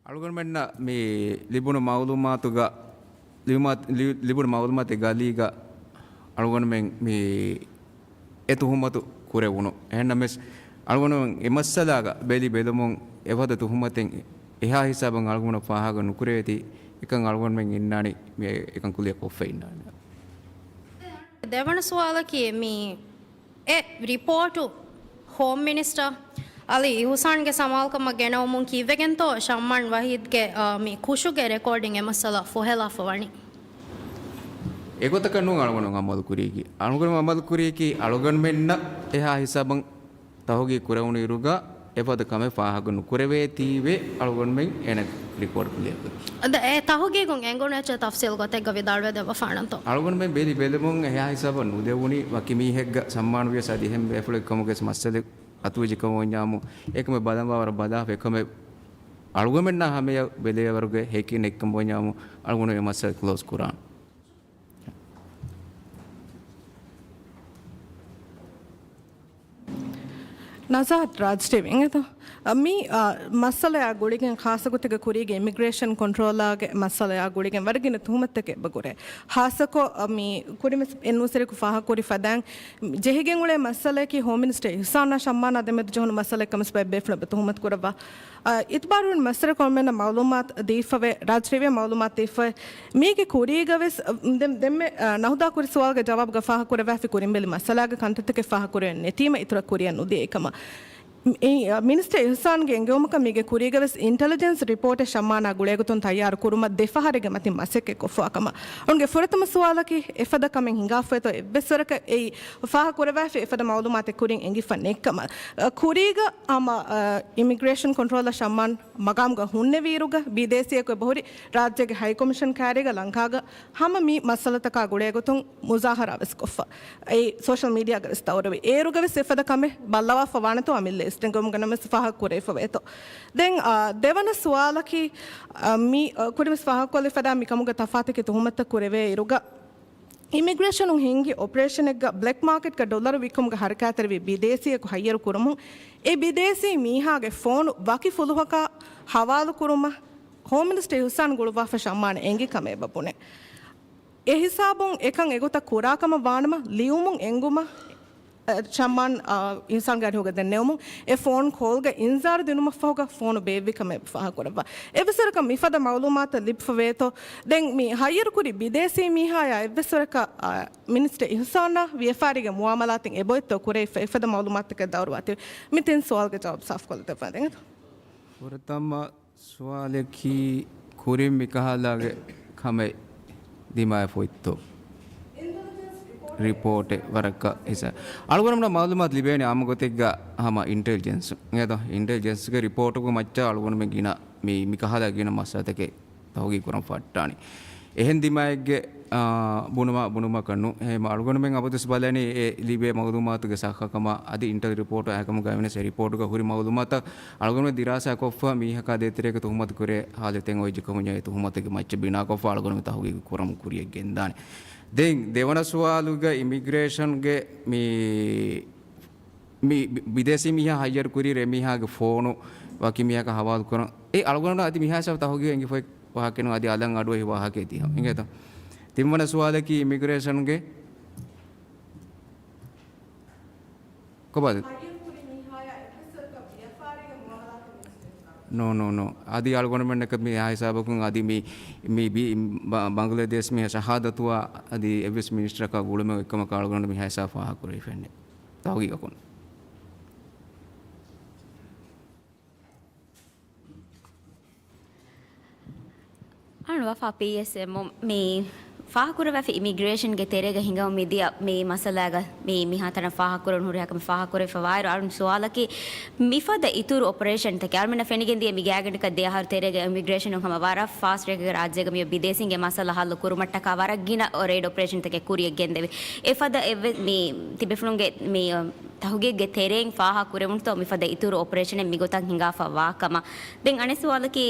އަޅުގަނޑުމެންނަށް މި ލިބުނު މައުލޫމާތުގަ، ލިބުމާ-، ލި-، ލިބުނު މައުލޫމާތުގެ ގަލީގަ އަޅުގަނޑުމެން މި އެ ތުހުމަތު ކުރެވުނު. އެހެންނަމަވެސް، އަޅުގަނޑުމެން އެ މައްސަލާގަ ބެލި ބެލުމުން އެފަދަ ތުހުމަތެއް އެހާ ހިސާބަށް އަޅުގަނޑަށް ފާހަގަ ނުކުރެވޭތީ، އެކަން އަޅުގަނޑުމެން އިންނާނީ މި އެކަން ކުލިއަށް ކޮށްފަ އިންނާނެ. ދެވަނަ ސުވާލަކީ މި އެ ރިޕޯޓު ހޯމް މިނިސްޓަރ އަލީ އިހުސާންގެ ސަމާލުކަމަށް ގެނައުމުން ކީއްވެގެންތޯ ޝައްމާން ވަހީދްގެ، އާ، މި ކުށުގެ ރެކޯޑިން އެ މައްސަލަ ފޮހެލާފަ ވަނީ؟ އެގޮތަކަށް ނޫން އަޅުގަނޑު އަމަލު ކުރީކީ. އަޅުގަނޑު އަމަލު ކުރީކީ އަޅުގަނޑުމެންނަށް އެހާ ހިސާބަށް ތަހުގީގު ކުރެވުނު އިރުގަ އެފަދަ ކަމެއް ފާހަގަ ނުކުރެވޭތީވެ އަޅުގަނޑުމެން އޭނަ ރިޕޯޓް ކުލިއަކުރި. އަދި އެ ތަހުގީގުން އެނގުނު އެއްޗެއް ތަފްސީލް ގޮތެއްގަ ވިދާޅުވެ ދެއްވަފާނަންތޯ؟ އަޅުގަނޑުމެން ބެލި ބެލުމުން އެހާ ހިސާބަށް ނުދެވުނީ ވަކި މީހެއްގަ ސައްމާނު ވިޔަސް އަދި އެހެން ބޭފުޅެއް ކަމުގެ މައްސަލަ އަތުވެއްޖެ ކަމަށް ވަންޏާމު، އެކަމެއް ބަލަންވާވަރަށް ބަލާފަ އެކަމެއް އަޅުގަނޑުމެންނާ ހަމަޔަށް ބެލޭވަރުގެ ހެކި ނެތްކަމަށް ވަންޏާމު އަޅުގަނޑު އެ މައްސަލަ ކްލޯޒް ކުރާން. ނަޒާހަތް ރާޖް ޓީވީ އިނގޭތޯ؟ މި، އާ، މައްސަލަޔާ ގުޅިގެން ޚާއްޞަގޮތެއްގެ ކުރީގެ އިމިގްރޭޝަން ކޮންޓްރޯލާގެ މައްސަލަޔާ ގުޅިގެން ވަރަށް ގިނަ ތުހުމަތުތަކެއް އެބަ ގުރޭ. ޚާއްޞަކޮށް، އަ، މި ކުރިންވެސް އެންއޯސީ ކުރި ފަދައިން ޖެހިގެން އުޅޭ މައްސަލަޔަކީ ހޯމް މިނިސްޓަރ އިޙްސާނާ ޝައްމާނާ ދެމެދު ޖެހުނު މައްސަލައެއް ކަމަށް ބައެއް ބޭފުޅުން އެބަ ތުހުމަތު ކުރައްވާ. އަ، އިތުބާރުވެރިން މައްސަރަކޮޅުމެންނަށް މައުލޫމާތު ދީފަވޭ، ރާއްޖެ ރިވޭ މައުލޫމާތު ދީފަވޭ. މީގެ ކުރީގަވެސް، އަ، ދެން، ދެންމެ، އަ، ނަހުދާ ކުރި ސުވާލުގެ ޖަވާބުގަ ފާހަގަކުރެވާފި ކުރިން ބެލި މައްސަލާގެ ކަންތައްތަކެއް ފާހަގަކުރެވެން ނެތީމަ އިތުރަށް ކުރިއަށް ނުދިޔައީ ކަމަށް. އެ، އަ، މިނިސްޓަރ އިޙްސާންގެ އެންގެވުމަކަށް މީގެ ކުރީގަވެސް އިންޓެލިޖެންސް ރިޕޯޓެއް ޝައްމާނާ ގުޅޭގޮތުން ތައްޔާރު ކުރުމަށް ދެފަހަރެއްގެ މަތިން މަސައްކަތް ކޮށްފަވާ ކަމަށް. އޮންގެ ފުރަތަމަ ސުވާލަކީ އެފަދަ ކަމެއް ހިނގާފައިތޯ އެއްވެސްވަރަކަށް އެއީ ފާހަގަކުރެވާފި އެފަދަ މައުލޫމާތެއް ކުރިން އެނގިފަ ނެތްކަމަށް. އަ، ކުރީގަ ހަމަ، އަ، އިމިގްރޭޝަން ކޮންޓްރޯލަރ ޝައްމާން މަގާމުގަ ހުންނެވިއިރުގަ ބިދޭސީއަކު އެބަހުރި ރާއްޖޭގެ ހައިކޮމިޝަން ކައިރީގަ ލަންކާގަ ހަމަ މި މައްސަލަތަކާ ގުޅޭގޮތުން މުޒާހަރާ ވެސް ކޮށްފަ. އެއީ ސޯޝަލް މީޑިއާގަ ވެސް ތައުރަވި. އޭރުގަ ވެސް އެފަދަ ކަމެއް ބައްލަވާފަ ވާނެތޯ އަމިއްލަ އިސް ނެގުމުގަ ނަމަވެސް ފާހަގަ ކުރެވިފަ ވޭތޯ. ދެން، އާ، ދެވަނަ ސުވާލަކީ، އާ، މި، އާ، ކުރިންވެސް ފާހަގަކޮށްލި ފަދަ މި ކަމުގަ ތަފާތަކީ ތުހުމަތަށް ކުރެވޭ އިރުގަ އިމިގްރޭޝަނުން ހިންގި އޮޕަރޭޝަނެއްގަ ބްލެކް މާކެޓްގަ ޑޮލަރު ވިއްކުމުގަ ހަރަކާތްތެރިވި ބިދޭސީއަކު ހައްޔަރު ކުރުމުން އެ ބިދޭސީ މީހާގެ ފޯނު ވަކި ފުލުހަކާ ހަވާލު ކުރުމަށް ހޯމް މިނިސްޓަރ އިޙްސާން ގުޅުއްވާފަ ޝައްމާން އެނގި ކަމެއް އެބަ ބުނެ. އެ ހިސާބުން އެކަން އެގޮތަށް ކުރާ ކަމަށް ވާނަމަ، ލިޔުމުން އެނގުމަށް، އަ، ޝައްމާން، އަ، އިޙްސާންގެ އަޑިހުގަ ދެންނެވުމުން، އެ ފޯން ކޯލްގަ އިންޒާރު ދިނުމަށްފަހުގަ ފޯނު ބޭއްވި ކަމެއް ފާހަގަކުރައްވާ. އެއްވެސްވަރަކަށް މިފަދަ މައުލޫމާތު ލިބިފަ ވޭތޯ؟ ދެން މި ހައްޔަރުކުރި ބިދޭސީ މީހާޔާ އެއްވެސްވަރަކަށް، އަ، މިނިސްޓަރ އިޙްސާނާ ވިޔަފާރީގެ މުއާމަލާތެއް އެބޮތްތޯ ކުރެވިފަ އެފަދަ މައުލޫމާތުތަކެއް ދައުރުވާތީ. މި ތިން ސުވާލުގެ ޖަވާބު ސާފުކޮށްލަދެއްވާ ދެން. ފުރަތަމަ ސުވާލަކީ ކުރިން މިކަހަލަގެ ކަމެއް ދިމާވެފަ އޮތްތޯ؟ ރިޕޯޓެއް ވަރަކަށް ހިސާ. އަޅުގަނޑުމެންނަށް މައުލޫމާތު ލިބޭނެ އާއްމު ގޮތެއްގަ ހަމަ އިންޓެލިޖެންސު. އިނގޭތޯ؟ އިންޓެލިޖެންސްގެ ރިޕޯޓުގެ މައްޗަށް އަޅުގަނޑުމެން ގިނަ މި، މިކަހަލަ ގިނަ މައްސަލަތަކެއް ތަހުގީގު ކުރަން ފައްޓާނީ. އެހެން ދިމާއެއްގެ، އާ، ބުނުމަށް، ބުނުމަކަށް ނޫން. އެހެން އަޅުގަނޑުމެން އަބަދުވެސް ބަލަނީ އެ ލިބޭ މައުލޫމާތުގެ ޞައްޙަކަމާ އަދި އިންޓެލް ރިޕޯޓު އާކަމުގައި ވެސް އެ ރިޕޯޓުގަ ހުރި މައުލޫމާތަށް އަޅުގަނޑުމެން ދިރާސާ ކޮށްފަ މީހަކާ ދޭތެރޭގަ ތުހުމަތު ކުރޭ ހާލަތެއް އޮތް ޖެހުމުން އެ ތުހުމަތުގެ މައްޗަށް ބިނާކޮށްފަ އަޅުގަނޑުމެން ތަހުގީގު ކުރަމުން ކުރިޔަށް ގެންދާނެ. ދެން ދެވަނަ ސުވާލުގަ އިމިގްރޭޝަންގެ މި މި ބި-، ބިދޭސީ މީހާ ހައްޔަރު ކުރިއިރު އެމީހާގެ ފޯނު ވަކި މީހަކަށް ހަވާލު ކުރަން. އެ އަޅުގަނޑު އަދި މިހާ ހިސާބު ތަހުގީގު އެނގިފައި ވާހަކަ ނޫން. އަދި އަލަށް އަޑުއެހި ވާހަކައެއް ތިހަ. އިނގޭތަ؟ ތިންވަނަ ސުވާލަކީ އިމިގްރޭޝަންގެ ކޮބާ؟ ނޯ، ނޯ، ނޯ. އަދި އަޅުގަނޑުމެންނަކަށް މި ހިސާބަކުން އަދި މި، މި ބި-، ބަ-، ބަނގްލަދޭޝް މީހާ ޝަހާދަތުވާ އަދި އެއްވެސް މިނިސްޓަރަކާ ގުޅުމެއް އޮތްކަމަކާ އަޅުގަނޑު މި ހިސާބު ފާހަގަކުރެވިފައެއްނެއް. ތަހުގީގަކުން. އަޅުން ވަފާ ޕީއެސްއެމް މި ފާހަގަކުރެވާފި އިމިގްރޭޝަންގެ ތެރޭގަ ހިނގަމުން މިދިޔަ މި މައްސަލާގަ މި މިހާތަނަށް ފާހަގަކުރަން ހުރިހާ ކަމެއް ފާހަގަކުރެވިފަ ވާއިރު އަޅުން ސުވާލަކީ މިފަދަ އިތުރު އޮޕަރޭޝަންތަކެއް އަޅުމެންނަށް ފެނިގެން ދިޔަ މި ގާތްގަނޑަކަށް ދެ އަހަރު ތެރޭގަ އިމިގްރޭޝަނުން ހަމަ ވަރަށް ފާސްޓް ރޭޓްގަ ރާއްޖޭގަ މި ބިދޭސީންގެ މައްސަލަ ހައްލު ކުރުމަށްޓަކާ ވަރަށް ގިނަ ރެއިޑް އޮޕަރޭޝަންތަކެއް ކުރިޔަށް ގެންދެވި. އެފަދަ އެއްވެ-، މި ތިބޭފުޅުންގެ މި ތަހުގީގުގެ ތެރެއިން ފާހަގަކުރެވުނުތޯ މިފަދަ އިތުރު އޮޕަރޭޝަނެއް މިގޮތަށް ހިނގާފަ ވާކަމަށް. ދެން އަނެއް ސުވާލަކީ،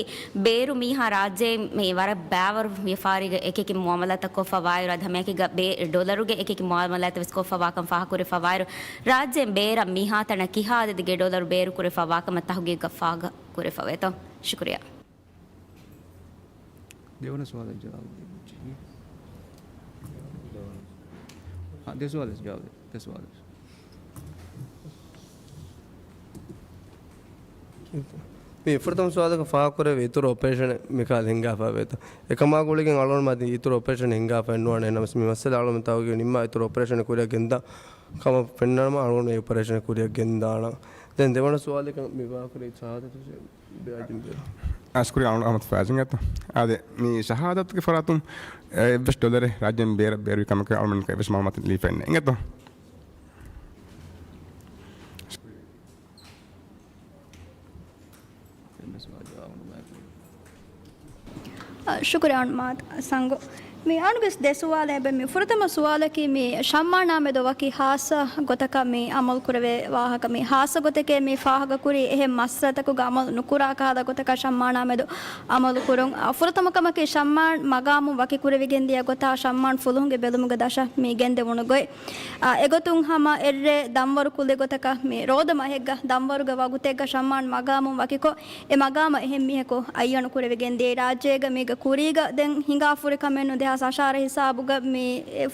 ބޭރު މީހާ ރާއްޖެއިން މި ވަރަށް ބައިވަރު ވިޔަފާރީގަ އެކިއެކި މުއާމަލާތައް ކޮށްފަ ވާއިރު، އަދި ހަމައެކީގަ ބޭ-، ޑޮލަރުގެ އެކިއެކި މުއާމަލާތައް ވެސް ކޮށްފަ ވާކަން ފާހަގަކުރެފަ ވާއިރު، ރާއްޖެއިން ބޭރަށް މިހާތަނަށް ކިހާ އަދަދެއްގެ ޑޮލަރު ބޭރު ކުރެފަ ވާކަމަށް ތަހުގީގުގަ ފާހަގަކުރެފަ ވޭތޯ؟ ޝުކުރިއްޔާ. ދެވަނަ ސުވާލަށް ޖަވާބު ދީ. އާ، ދެ ސުވާލަށް ޖަވާބު ދޭ. ދެ ސުވާލަށް. މި ފުރަތަމަ ސުވާލަކަށް ފާހަގަކުރެވޭ އިތުރު އޮޕަރޭޝަނެއް މިކަހަލަ ހިނގާފަ ވޭތޯ؟ އެކަމާ ގުޅިގެން އަޅުގަނޑުމެން އަދި އިތުރު އޮޕަރޭޝަނެއް ހިނގާފައެއް ނުވާނެ. ނަމަވެސް މި މައްސަލަ އަޅުގަނޑު ތަހުގީގު ނިންމާ އިތުރު އޮޕަރޭޝަނެއް ކުރިއަށް ގެންދާ ކަމަށް ފެންނަނަމަ އަޅުގަނޑު އެ އޮޕަރޭޝަނެއް ކުރިއަށް ގެންދާނަން. ދެން ދެވަނަ ސުވާލަކަށް މި ވާހަކަ ކުރީ ޝަހާދަތު ބިރާޖިން ބޭރު. އަސްކުރި އަޅު އަހްމަދު ފާޒިން އެތޯ. އާދެ، މި ޝަހާދަތުގެ ފަރާތުން އެއްވެސް ޑޮލަރެއް ރާއްޖޭން ބޭރަށް ބޭރުވި ކަމަކަށް އަޅުމެންނަކަށް އެއްވެސް މައުލޫމާތެއް ލިބިފައެއް ނެތް. އިނގޭތޯ؟ ޝުކުރިއްޔާ އަޅުމެން ސަނގު. މި އަންގަސް ދެ ސުވާލެއް އެބަ. މި ފުރަތަމަ ސުވާލަކީ މި ޝައްމާނާމެދު ވަކި ހާއްސަ ގޮތަކަށް މި އަމަލު ކުރެވޭ ވާހަކަ. މި ހާއްސަ ގޮތެކޭ މި ފާހަގަކުރީ އެހެން މައްސަލަތަކުގަ އަމަލު ނުކުރާ ކަހަލަ ގޮތަކަށް ޝައްމާނާމެދު އަމަލު ކުރުން. އަ، ފުރަތަމަ ކަމަކީ ޝައްމާން މަގާމުން ވަކި ކުރެވިގެން ދިޔަ ގޮތާ ޝައްމާން ފުލުހުންގެ ބެލުމުގެ ދަށަށް މި ގެންދެވުނު ގޮތް. އާ، އެގޮތުން ހަމަ އެއްރޭ ދަންވަރު ކުލި ގޮތަކަށް މި ރޯދަ މަހެއްގަ ދަންވަރުގެ ވަގުތެއްގަ ޝައްމާން މަގާމުން ވަކިކޮށް، އެ މަގާމަށް އެހެން މީހަކު އައްޔަނު ކުރެވިގެން ދިޔައީ. ރާއްޖޭގަ މީގެ ކުރީގަ ދެން ހިނގާފުރި ކަމެއް ނޫން. ދެހާސް އަށާރަ ހިސާބުގަ މި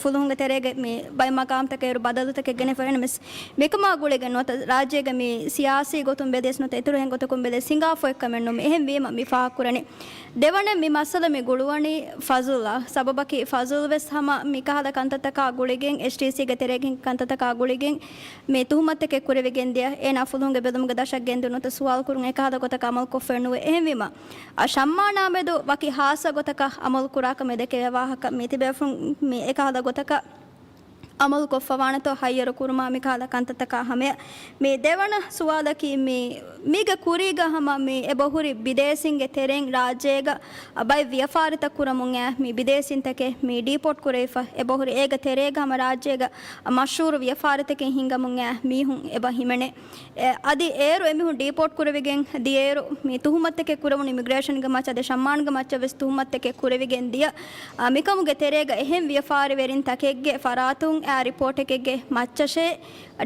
ފުލުހުންގެ ތެރޭގެ މި ބައެއް މަގާމްތަކަށް އޭރު ބަދަލުތަކެއް ގެނެފަ އެނަމެސް މިކަމާ ގުޅިގެން ނުވަތަ ރާއްޖޭގެ މި ސިޔާސީ ގޮތުން ބެލިޔަސް ނުވަތަ އިތުރު އެހެން ގޮތަކުން ބެލިޔަސް ހިނގާފަ އެއްކަމެއް ނޫން. އެހެން ވީމަ މި ފާހަގަކުރަނީ. ދެވަނަ މި މައްސަލަ މި ގުޅުވަނީ ފަޒުލާ. ސަބަބަކީ ފަޒުލް ވެސް ހަމަ މިކަހަލަ ކަންތައްތަކާ ގުޅިގެން، އެޗްޓީސީގެ ތެރޭގެ ކަންތައްތަކާ ގުޅިގެން މި ތުހުމަތްތަކެއް ކުރެވިގެން ދިޔަ. އޭނާ ފުލުހުންގެ ބެލުމުގެ ދަށަށް ގެންދިއުން ނުވަތަ ސުވާލު ކުރުން އެކަހަލަ ގޮތަކަށް އަމަލު ކޮށްފައެއް ނުވޭ. އެހެންވީމަ، އަ، ޝައްމާނާމެދު ވަކި ހާއްސަ ގޮތަކަށް އަމަލު ކުރާކަމެއް ދެކެވޭ ވާހަކަ މި ތިބޭފުން މި އެކަހަލަ ގޮތަކަށް އަމަލު ކޮށްފަވާނެތޯ ހައްޔަރު ކުރުމާ މިކަހަލަ ކަންތައްތަކާ ހަމަޔަށް. މި ދެވަނަ ސުވާލަކީ މި، މީގެ ކުރީގަ ހަމަ މި އެބަހުރި ބިދޭސީންގެ ތެރެއިން ރާއްޖޭގަ ބައެއް ވިޔަފާރިތައް ކުރަމުން އައި މި ބިދޭސީންތަކެއް މި ޑީޕޯޓް ކުރެވިފަ އެބަހުރި. އޭގެ ތެރޭގަ ހަމަ ރާއްޖޭގަ މަޝްހޫރު ވިޔަފާރިތަކެއް ހިނގަމުން އައި މީހުން އެބަ ހިމެނޭ. އެ، އަދި އޭރު އެމީހުން ޑީޕޯޓް ކުރެވިގެން ދިޔައިރު، މި ތުހުމަތްތަކެއް ކުރެވުނު އިމިގްރޭޝަންގެ މައްޗަށް އަދި ޝައްމާންގެ މައްޗަށް ވެސް ތުހުމަތްތަކެއް ކުރެވިގެން ދިޔަ، އާ، މިކަމުގެ ތެރޭގަ އެހެން ވިޔަފާރިވެރިން ތަކެއްގެ ފަރާތުން އާ ރިޕޯޓެކެއްގެ މައްޗަށޭ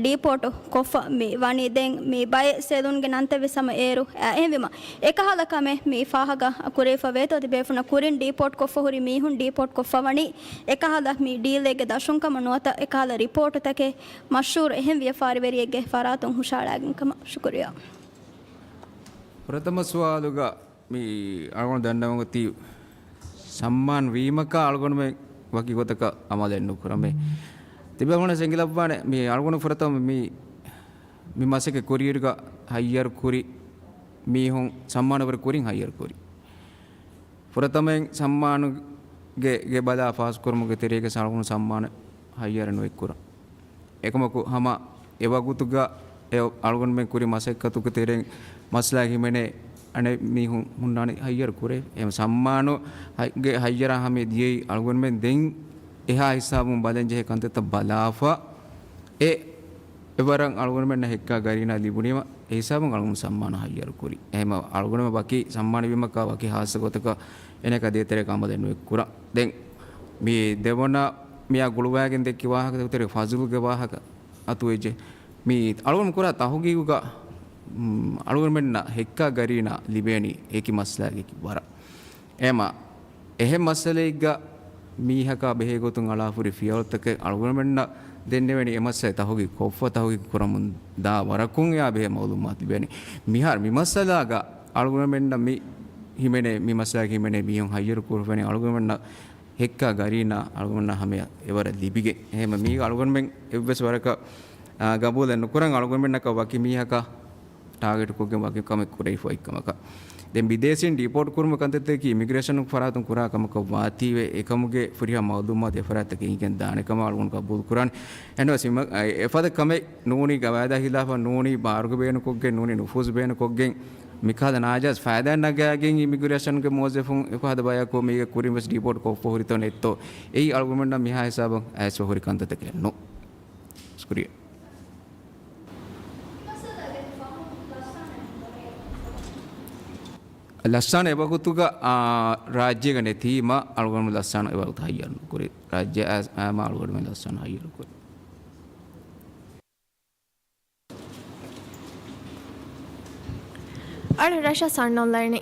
ޑީޕޯޓު ކޮށްފަ މި ވަނީ. ދެން މި ބައެއް ސެލުންގެ ނަންތައް ވެސް ހަމަ އޭރު އާ އެހެންވީމަ، އެކަހަލަ ކަމެއް މި ފާހަގަ ކުރެވިފަ ވޭތޯ ތިބޭފުނަށް ކުރިން ޑީޕޯޓް ކޮށްފަ ހުރި މީހުން ޑީޕޯޓް ކޮށްފަ ވަނީ އެކަހަލަ މި ޑީލެއްގެ ދަށުން ކަމަށް ނުވަތަ އެކަހަލަ ރިޕޯޓުތަކެއް މަޝްހޫރު އެހެން ވިޔަފާރިވެރިއެއްގެ ފަރާތުން ހުށަހަޅާގެން ކަމަށް. ޝުކުރިއްޔާ. ފުރަތަމަ ސުވާލުގަ މި އަޅުގަނޑު ދަންނަވަން އޮތީ ސަމްމާން ވީމަކާ އަޅުގަނޑުމެން ވަކި ގޮތަކަށް އަމަލެއް ނުކުރަމޭ. ތިބޭފުޅުން އެނގިލައްވާނެ މި އަޅުގަނޑު ފުރަތަމަ މި، މި މަސައްކަތް ކުރިއިރުގަ ހައްޔަރު ކުރި މީހުން ސަމްމާނު ވަރަށް ކުރިން ހައްޔަރު ކުރި. ފުރަތަމައިން ސަމްމާނުގެ ގެ ބަލާ ފާސްކުރުމުގެ ތެރޭގަ އަޅުގަނޑު ސަމްމާނު ހައްޔަރު ނުއެއްކުރަން. އެކަމަކު ހަމަ އެވަގުތުގަ އެ އަޅުގަނޑުމެން ކުރި މަސައްކަތުގެ ތެރެއިން މައްސަލައަށް ހިމެނޭ އަނެއް މީހުން ހުންނާނެ ހައްޔަރު ކުރޭ. އެ ސަމްމާނު ހައް-، ގެ ހައްޔަރާ ހަމަ ދިޔައީ އަޅުގަނޑުމެން ދެން އެހާ ހިސާބުން ބަލަން ޖެހޭ ކަންތައްތައް ބަލާފަ އެ އެވަރަށް އަޅުގަނޑުމެންނަށް ހެއްކާ ގަރީނާ ލިބުނީމަ، އެ ހިސާބުން އަޅުގަނޑު ސަމްމާނު ހައްޔަރު ކުރި. އެހެންމަ އަޅުގަނޑުމެން ވަކި ސަމްމާނު ވީމަކާ ވަކި ހާއްސަ ގޮތަކަށް އޭނައަކާ ދޭތެރޭ އަމަލެއް ނުއެއްކުރަން. ދެން މި ދެވަނަ މިއާ ގުޅުވާގެން ދެއްކި ވާހަކަ ދެކުތެރޭ ފަޒުލްގެ ވާހަކަ އަތުވެއްޖެ. މި އަޅުގަނޑު ކުރާ ތަހުގީގުގަ، މް، އަޅުގަނޑުމެންނަށް ހެއްކާ ގަރީނާ ލިބޭނީ އެކި މައްސަލައަކީ ވަރަށް. އެމަ އެހެން މައްސަލައެއްގަ މީހަކާ ބެހޭ ގޮތުން އަޅާފުރި ފިޔަވަޅުތަކެއް އަޅުގަނޑުމެންނަށް ދެންނެވެނީ އެ މައްސަލަ ތަހުގީގު ކޮށްފަ ތަހުގީގު ކުރަމުން ދާ ވަރަކުން އެއާ ބެހޭ މައުލޫމާތު ލިބޭނީ. މިހާރު މި މައްސަލާގަ އަޅުގަނޑުމެންނަށް މި ހިމެނޭ، މި މައްސަލާގަ ހިމެނޭ މީހުން ހައްޔަރު ކުރެވޭނީ އަޅުގަނޑުމެންނަށް ހެއްކާ ގަރީނާ އަޅުގަނޑުމެންނަށް ހަމަޔަށް އެވަރަށް ލިބިގެން. އެހެންމަ މީގަ އަޅުގަނޑުމެން އެއްވެސް ވަރަކަށް، އާ، ގަބޫލެއް ނުކުރަން އަޅުގަނޑުމެންނަކަށް ވަކި މީހަކަށް ޓާގެޓްކޮށްގެން ވަކި ކަމެއް ކުރެވިފައި ކަމަކަށް. ދެން ބިދޭސީން ޑީޕޯޓް ކުރުމުގެ ކަންތައްތަކީ އިމިގްރޭޝަން ފަރާތުން ކުރާ ކަމަކަށް ވާތީވެ، އެކަމުގެ ފުރިހަމަ މައުލޫމާތު އެފަރާތްތަކަށް އެނގިގެން ދާނެ ކަމަށް އަޅުގަނޑު ގަބޫލު ކުރާނެ. އެހެންވެސް އެފަދަ ކަމެއް ނޫނީ ގަވާއިދާ ހިލާފަށް ނޫނީ ބާރުގަ ބޭނުންކޮށްގެން ނޫނީ ނުފޫޒު ބޭނުންކޮށްގެން މިކަހަލަ ނާޖާއިޒް ފައިދާ ނަގާގެން އިމިގްރޭޝަންގެ މުވައްޒަފުން އެފަދަ ބަޔަކު މީގެ ކުރިން ވެސް ޑީޕޯޓް ކޮށްފަ ހުރިތޯ ނެތްތޯ އެއީ އަޅުގަނޑުމެންނަށް މިހާ ހިސާބަށް އައިސްފަ ހުރި ކަންތައްތަކެއް ނޫން. ޝުކުރިއްޔާ. ލައްސާން އެވަގުތުގަ، އާ، ރާއްޖޭގަ ނެތީމަ، އަޅުގަނޑު ލައްސާން އެވަގުތު ހައްޔަރު ނުކުރި. ރާއްޖެ އައި-، އައިމަ އަޅުގަނޑުމެން ލައްސާން ހައްޔަރު ކުރި. އަޅު ރަށަށް ސަން އޮންލައިން.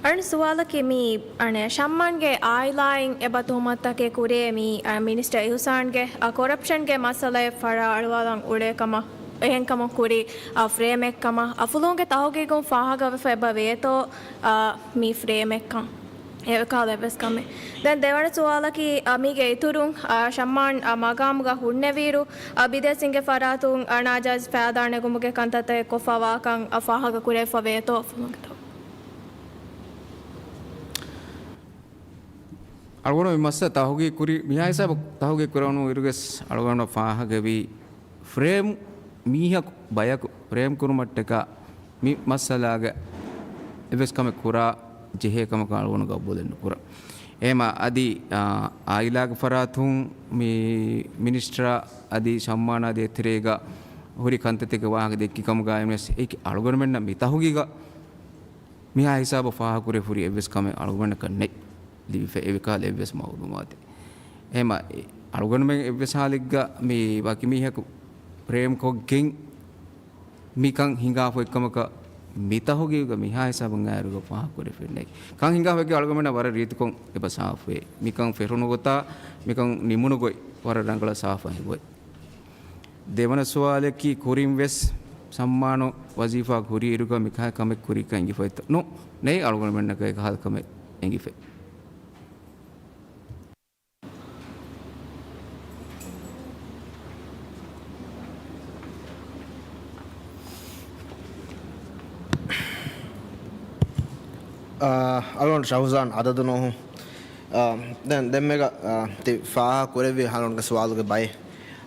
އަޅު ސުވާލަކީ މި، އަނެ، ޝައްމާންގެ އާއިލާއިން އެބަ ތުހުމަތްތަކެއް ކުރޭ މި، އަ، މިނިސްޓަރ އިހުސާންގެ، އަ، ކޮރަޕްޝަންގެ މައްސަލައެއް ފަރާ އަޅުވާލަން އުޅޭ ކަމަށް، އެހެން ކަމަށް ކުރި، އަ، ފްރޭމެއް ކަމަށް، އަ، ފުލުހުންގެ ތަހުގީގުން ފާހަގަވެފަ އެބަ ވޭތޯ، އަ، މި ފްރޭމެއްކަން. އެކަހަލަ އެއްވެސް ކަމެއް. ދެން ދެވަނަ ސުވާލަކީ، އަ، މީގެ އިތުރުން، އަ، ޝައްމާން، އަ، މަގާމުގަ ހުންނެވިއިރު، އަ، ބިދޭސީންގެ ފަރާތުން، އަ، ނާޖާއިޒް ފައިދާ ނެގުމުގެ ކަންތައްތައް ކޮށްފަ ވާކަން، އަ، ފާހަގަ ކުރެވިފަ ވޭތޯ ފުލުންގެ ތަހު. އަޅުގަނޑު މި މައްސަލަ ތަހުގީގު ކުރި، މިހާ ހިސާބަށް ތަހުގީގު ކުރެވުނު އިރުގެސް އަޅުގަނޑަށް ފާހަގަވީ، ފްރޭމް މީހަކު ބަޔަކު ފްރޭމް ކުރުމަށްޓަކާ މި މައްސަލާގަ އެއްވެސް ކަމެއް ކުރާ ޖެހޭ ކަމަކަށް އަޅުގަނޑު ގަބޫލެއް ނުކުރަން. އެހެމަ އަދި، އާ، އާއިލާގެ ފަރާތުން މި މިނިސްޓަރ އަދި ޝައްމާނާ ދޭތެރޭގަ ހުރި ކަންތައްތަކެއް ވާހަކަ ދެއްކި ކަމުގައި ވެސް އެކި އަޅުގަނޑުމެންނަށް މި ތަހުގީގަށް މިހާ ހިސާބަށް ފާހަގަކުރެ ހުރި އެއްވެސް ކަމެއް އަޅުގަނޑަކަށް ނެތް ލިބިފަ އެވެކާލަ އެއްވެސް މައުލޫމާތެއް. އެހެމަ އަޅުގަނޑުމެން އެއްވެސް ހާލެއްގަ މި ވަކި މީހަކު ޕްރޭމް ކޮށްގެން މިކަން ހިނގާފައި ކަމަކަށް މި ތަހުގީގުގަ މިހާ ހިސާބުން އާއިރުގަ ފާހަގަކުރެފެންނެ. ކަން ހިނގާފައިގެ އަޅުގަނޑުމެންނަށް ވަރަށް ރީތިކޮށް އެބަ ސާފުވޭ. މިކަން ފެށުނު ގޮތާ، މިކަން ނިމުނު ގޮތް ވަރަށް ރަނގަޅަށް ސާފަށް ހިނގުވޭ. ދެވަނަ ސުވާލަކީ ކުރިން ވެސް ޝައްމާނު ވަޒީފާ ހުރި އިރުގަ މިކަހަލަ ކަމެއް ކުރިކަން އެނގިފައިތޯ؟ ނޯ، ނެތް އަޅުގަނޑުމެންނަކަށް އެކަހަލަ ކަމެއް އެނގިފައި. އާ، އަޅުގަނޑު ޝަހުޒާން އަދަދު ނޫހު. އާ، ދެން ދެންމެގަ، އާ، ތި ފާހަގަ ކުރެއްވި އަޅުގަނޑުގެ ސުވާލުގެ ބައެއް.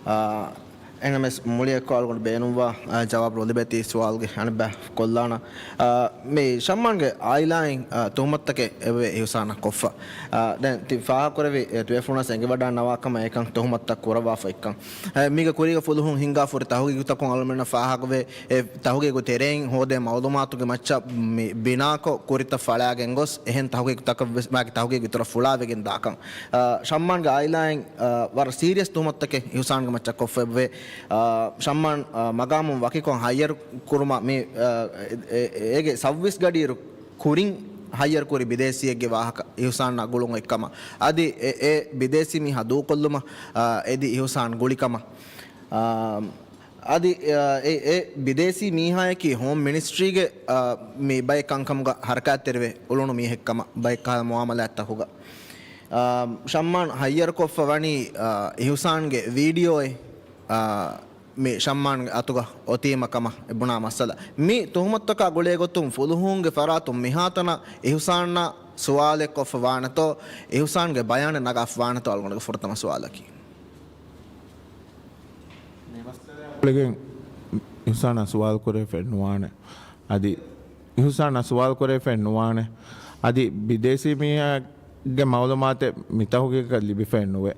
އާ، އެހެނަމެސް މުޅިއެއްކޮށް އަޅުގަނޑު ބޭނުންވާ، އާ، ޖަވާބު ނުލިބޭތީ ސުވާލުގެ އަނެއްބަ ކޮށްލާނަ. އާ، މި ޝައްމާންގެ އާއިލާއިން، އާ، ތުހުމަތުތަކެއް އެބަވޭ އިހުސާނަށް ކޮށްފަ. އާ، ދެން ތި ފާހަގަކުރެއްވި، އެ، ތިބޭފުޅުންނަސް އެނގިވަޑާން ނަވާ ކަމަށް އެކަން ތުހުމަތުތައް ކުރައްވާފައިކަން. އެ، މީގެ ކުރީގަ ފުލުހުން ހިންގާފަ ހުރި ތަހުގީގުތަކުން އަޅުމެންނަށް ފާހަގަވޭ، އެ ތަހުގީގު ތެރެއިން ހޯދޭ މައުލޫމާތުގެ މައްޗަށް މި ބިނާކޮށް ކުރިތައް ފަޅާގެން ގޮސް، އެހެން ތަހުގީގުތަކަށް ވެސް މާގެ ތަހުގީގު އިތުރަށް ފުޅާވެގެން ދާކަން. އާ، ޝައްމާންގެ އާއިލާއިން، އާ، ވަރަށް ސީރިއަސް ތުހުމަތުތަކެއް އިހުސާންގެ މައްޗަށް ކޮށްފައެވެ. އާ، ޝައްމާން، އާ، މަގާމުން ވަކިކޮށް ހައްޔަރު ކުރުމަށް މި، އާ، އެ، އެ، އޭގެ ސައްވީސް ގަޑިއިރު ކުރިން ހައްޔަރު ކުރި ބިދޭސީއެއްގެ ވާހަކަ އިހުސާންއާ ގުޅުން އޮތްކަމަށް، އަދި އެ، އެ ބިދޭސީ މީހާ ދޫކޮށްލުމަށް، އާ، އެދި އިހުސާން ގުޅިކަމަށް. އާ، އަދި، އާ، އެ، އެ ބިދޭސީ މީހާޔަކީ ހޯމް މިނިސްޓްރީގެ، އާ، މި ބައެއް ކަންކަމުގަ ހަރަކާތްތެރިވެ އުޅުނު މީހެއްކަމަށް ބައެއް ކަހަލަ މުއާމަލާތްތަކުގަ. އާ، ޝައްމާން ހައްޔަރުކޮށްފަ ވަނީ، އާ، އިހުސާންގެ ވީޑިއޯއެއް، އާ، މި ޝައްމާންގެ އަތުގަ އޮތީމަ ކަމަށް އެ ބުނާ މައްސަލަ. މި ތުހުމަތުތަކާ ގުޅޭ ގޮތުން ފުލުހުންގެ ފަރާތުން މިހާތަނަށް އިހުސާންއާ ސުވާލެއް ކޮށްފަ ވާނެތޯ، އިހުސާންގެ ބަޔާނެއް ނަގާފަ ވާނެތޯ އަޅުގަނޑުގެ ފުރަތަމަ ސުވާލަކީ. މި މައްސަލައާ ގުޅިގެން އިހުސާނާ ސުވާލު ކުރެވިފައެއް ނުވާނެ. އަދި އިހުސާނާ ސުވާލު ކުރެވިފައެއް ނުވާނެ. އަދި ބިދޭސީ މީހާގެ މައުލޫމާތެއް މި ތަހުގީގަކަށް ލިބިފައެއް ނުވޭ.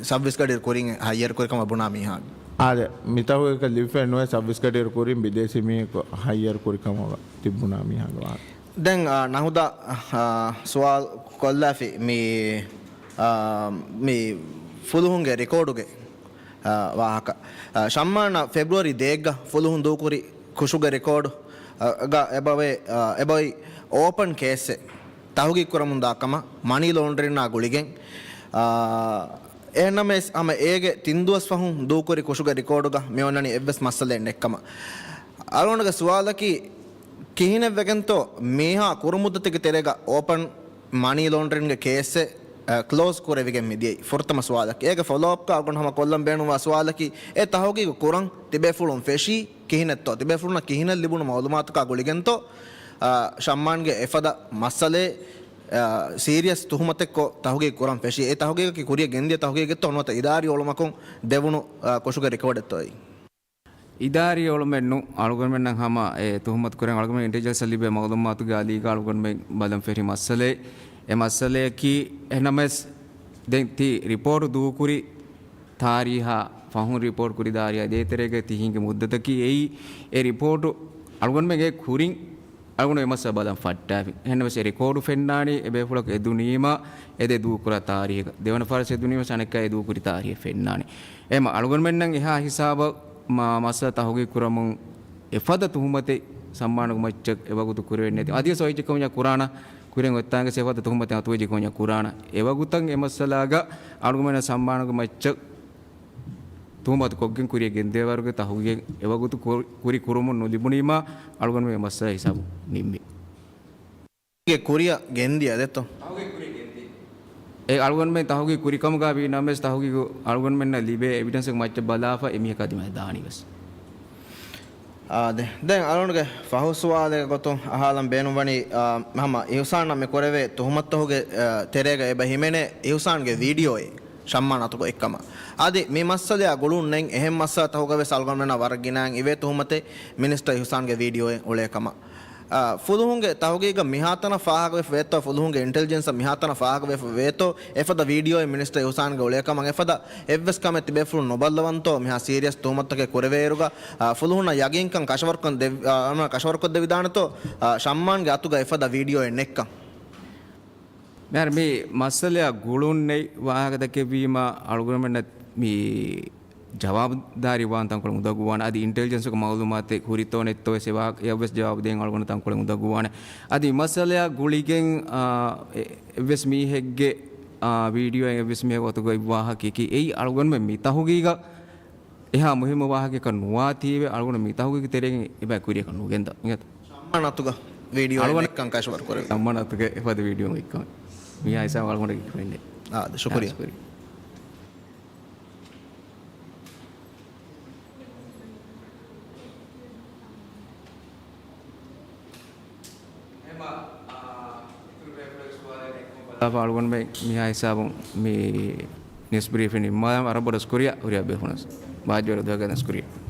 ސައްވީސް ގަޑިއިރު ކުރިން ހައްޔަރު ކުރި ކަމަށް ބުނާ މީހާ. އާދެ، މި ތަހުގީގަކަށް ލިބިފައެއް ނުވޭ ސައްވީސް ގަޑިއިރު ކުރިން ބިދޭސީ މީހަކު ހައްޔަރު ކުރި ކަމަށް ތި ބުނާ މީހާގެ ވާހަކަ. ދެން، އާ، ނަހުދާ، އާ، ސުވާލު ކޮށްލާފި މި، އާ، މި ފުލުހުންގެ ރިކޯޑުގެ، އާ، ވާހަކަ. އާ، ޝައްމާން ފެބްރުއަރީ ދޭއްގަ ފުލުހުން ދޫކުރި ކުށުގެ ރިކޯޑު، އާ، ގަ އެބަވޭ، އާ، އެބައޮތް އޯޕަން ކޭސްއެއް ތަހުގީގު ކުރަމުންދާ ކަމަށް މަނީ ލޯންޑްރިންއާ ގުޅިގެން. އާ، އެހެންނަމަވެސް ހަމަ އޭގެ ތިން ދުވަސް ފަހުން ދޫކުރި ކުށުގެ ރިކޯޑުގަ މި އޮންނަނީ އެއްވެސް މައްސަލައެއް ނެތްކަމަށް. އަޅުގަނޑުގެ ސުވާލަކީ، ކިހިނެއްވެގެންތޯ މީހާ ކުރު މުއްދަތެއްގެ ތެރޭގަ އޯޕަން މަނީ ލޯންޑްރިންގެ ކޭސްއެއް، އަ، ކްލޯޒް ކުރެވިގެން މިދިޔައީ؟ ފުރަތަމަ ސުވާލަކީ. އޭގެ ފޮލޯއަޕްގަ އަޅުގަނޑު ހަމަ ކޮށްލަން ބޭނުންވާ ސުވާލަކީ، އެ ތަހުގީގު ކުރަން ތިބޭފުޅުން ފެށީ ކިހިނެއްތޯ؟ ތިބޭފުޅުންނަށް ކިހިނެއް ލިބުނު މައުލޫމާތުގަ ގުޅިގެންތޯ، އަ، ޝައްމާންގެ އެފަދަ މައްސަލައެއް، އަ، ސީރިއަސް ތުހުމަތެއްކޮށް ތަހުގީގު ކުރަން ފެށީ؟ އެ ތަހުގީގަކީ ކުރިއަށް ގެންދިޔަ ތަހުގީގެއްތޯ ނުވަތަ އިދާރީ އޮޅުމަކުން ދެވުނު، އަ، ކުށުގެ ރިކޯޑެއްތޯއޭ؟ އިދާރީ އޮޅުމެއްނު، އަޅުގަނޑުމެންނަށް ހަމަ އެ ތުހުމަތު ކުރަން އަޅުގަނޑުމެން އިންޓެލިޖެންސަށް ލިބޭ މައުލޫމާތުގެ އަލީގަ އަޅުގަނޑުމެން ބަލަން ފެށި މައްސަލައެއް. އެ މައްސަލަޔަކީ އެހެންނަމަވެސް ދެން ތި ރިޕޯޓު ދޫކުރި ތާރީހާ، ފަހުން ރިޕޯޓް ކުރި ތާރީހާ ދޭތެރޭގަ ތި ހިންގި މުއްދަތަކީ އެއީ، އެ ރިޕޯޓު އަޅުގަނޑުމެން އެ ކުރިން އަޅުގަނޑު އެ މައްސަލަ ބަލަން ފައްޓާފި. އެހެންނަމަވެސް އެ ރިކޯޑު ފެންނާނީ އެ ބޭފުޅަކު އެދުނީމަ އެދޭ ދޫކުރާ ތާރީހަކަށް. ދެވަނަ ފަހަރަސް އެދުނީމަ އަނެއްކާ އެ ދޫކުރި ތާރީހެއް ފެންނާނެ. އެހެންމަ އަޅުގަނޑުމެންނަށް އެހާ ހިސާބަށް މަ-، މައްސަލަ ތަހުގީގު ކުރަމުން އެފަދަ ތުހުމަތެއް ޝައްމާނުގެ މައްޗަށް އެވަގުތު ކުރެވެން ނެތި. އަދިވެސް އޮތް އެއްޗެއް ކަމަށް ކުރާނަ، ކުރިން އޮތްތާނގެ އެފަދަ ތުހުމަތެއް އަތުވެއްޖެ ކަމަށް ކުރާނަ. އެވަގުތަށް އެ މައްސަލާގަ އަޅުގަނޑުމެންނަށް ޝައްމާނުގެ މައްޗަށް ތުހުމަތު ކޮށްގެން ކުރިއަށް ގެންދިޔަ ވަރުގެ ތަހުގީގެއް އެވަގުތު ކުރި ކުރުމުން ނުލިބުނީމާ، އަޅުގަނޑުމެން މައްސަލަ ހިސާބު ނިންމި. ގެ ކުރިއަށް ގެންދިޔަ ދެއްތޯ؟ އެ އަޅުގަނޑުމެން ތަހުގީގު ކުރި ކަމުގަ ވީ ނަމަވެސް، ތަހުގީގު އަޅުގަނޑުމެންނަށް ލިބޭ އެވިޑެންސް މައްޗަށް ބަލާފަ އެމީހަކާ ދިމާ ދާނީ ވެސް. އާ، ދެ-، ދެން އަޅުގަނޑުގެ ފަހު ސުވާލެއް ގޮތުން އަހާލަން ބޭނުންވަނީ، އާ، ހަމަ އިހުސާންއަށް މި ކުރެވޭ ތުހުމަތުގެ، އާ، ތެރޭގަ އެބަ ހިމެނޭ އިހުސާންގެ ވީޑިއޯއެއް ޝައްމާން އަތުގަ އޮތްކަމަށް. އަދި މި މައްސަލައާ ގުޅުން ނެތް އެހެން މައްސަލަތަކުގަ ވެސް އަޅުގަނޑުމެންނަށް ވަރަށް ގިނައިން އިވޭ ތުހުމަތެއް މިނިސްޓަރ އިހުސާންގެ ވީޑިއޯއެއް އުޅޭ ކަމަށް. އާ، ފުލުހުންގެ ތަހުގީގަށް މިހާތަނަށް ފާހަގަވެފަ ވޭތޯ، ފުލުހުންގެ އިންޓެލިޖެންސަށް މިހާތަނަށް ފާހަގަވެފަ ވޭތޯ، އެފަދަ ވީޑިއޯއެއް މިނިސްޓަރ އިހުސާންގެ އުޅޭ ކަމަށް އެފަދަ އެއްވެސް ކަމެއް ތިބޭފުޅުން ނުބައްލަވަންތޯ، މިހާ ސީރިއަސް ތުހުމަތުތަކެއް ކުރެވޭއިރުގަ، އާ، ފުލުހުންނަށް ޔަގީންކަން ކަށަވަރުކޮށް ދެ-، އާ، ކަށަވަރުކޮށްދެވިދާނެތޯ، އާ، ޝައްމާންގެ އަތުގަ އެފަދަ ވީޑިއޯއެއް ނެއްކަން. މިހާރު މި މައްސަލައާ ގުޅުން ނެތް ވާހަކަ ދެކެވީމަ، އަޅުގަނޑުމެންނަށް މި ޖަވާބުދާރީ ވާން ތަންކޮޅެއް އުނދަގޫވާނެ. އަދި އިންޓެލިޖެންސުގެ މައުލޫމާތެއް ހުރިތޯ ނެތްތޯ ވެސް އެވާ-، އެއަށްވެސް ޖަވާބު ދޭން އަޅުގަނޑު ތަންކޮޅެއް އުނދަގޫވާނެ. އަދި މައްސަލައާ ގުޅިގެން، އާ، އެ-، އެއްވެސް މީހެއްގެ، އާ، ވީޑިއޯއެއް އެއްވެސް މީހެއްގެ އޮތުގައި ވާހަކައަކީ އެއީ އަޅުގަނޑުމެން މި ތަހުގީގަށް އެހާ މުހިއްމު ވާހަކައަކަށް ނުވާތީވެ، އަޅުގަނޑު މި ތަހުގީގު ތެރޭގައި އެބައި ކުރިއަކަށް ނުގެންދާ. އިނގޭތަ؟ ޝައްމާން އަތުގަ ވީޑިއޯ އަޅުގަނޑު ނެއްކަން ކަށަވަރު ކުރެވި. ޝައްމާން އަތުގަ އެފަދަ ވީޑިއޯ ނެއްކަން. މިހާ ހިސާބަށް އަޅުގަނޑަށް ކިޔެވެން ނެތް. އާ، ޝުކުރިއްޔާ. ޝުކުރިއްޔާ. އެހެންމަ، އާ، އިތުރު ބޭފުޅެއް ސުވާލެއް ނެތްކަމަށް ބަލާފަ އަޅުގަނޑުމެން މިހާ ހިސާބުން މި ނިއުސް ބްރީފިން ނިންމާލަން. ވަރަށް ބޮޑަށް ޝުކުރިއްޔާ ހުރިހާ ބޭފުޅުންނަށް. ބާއްޖަވެރި ދުވަހެއް ގެނަސް ޝުކުރިއްޔާ.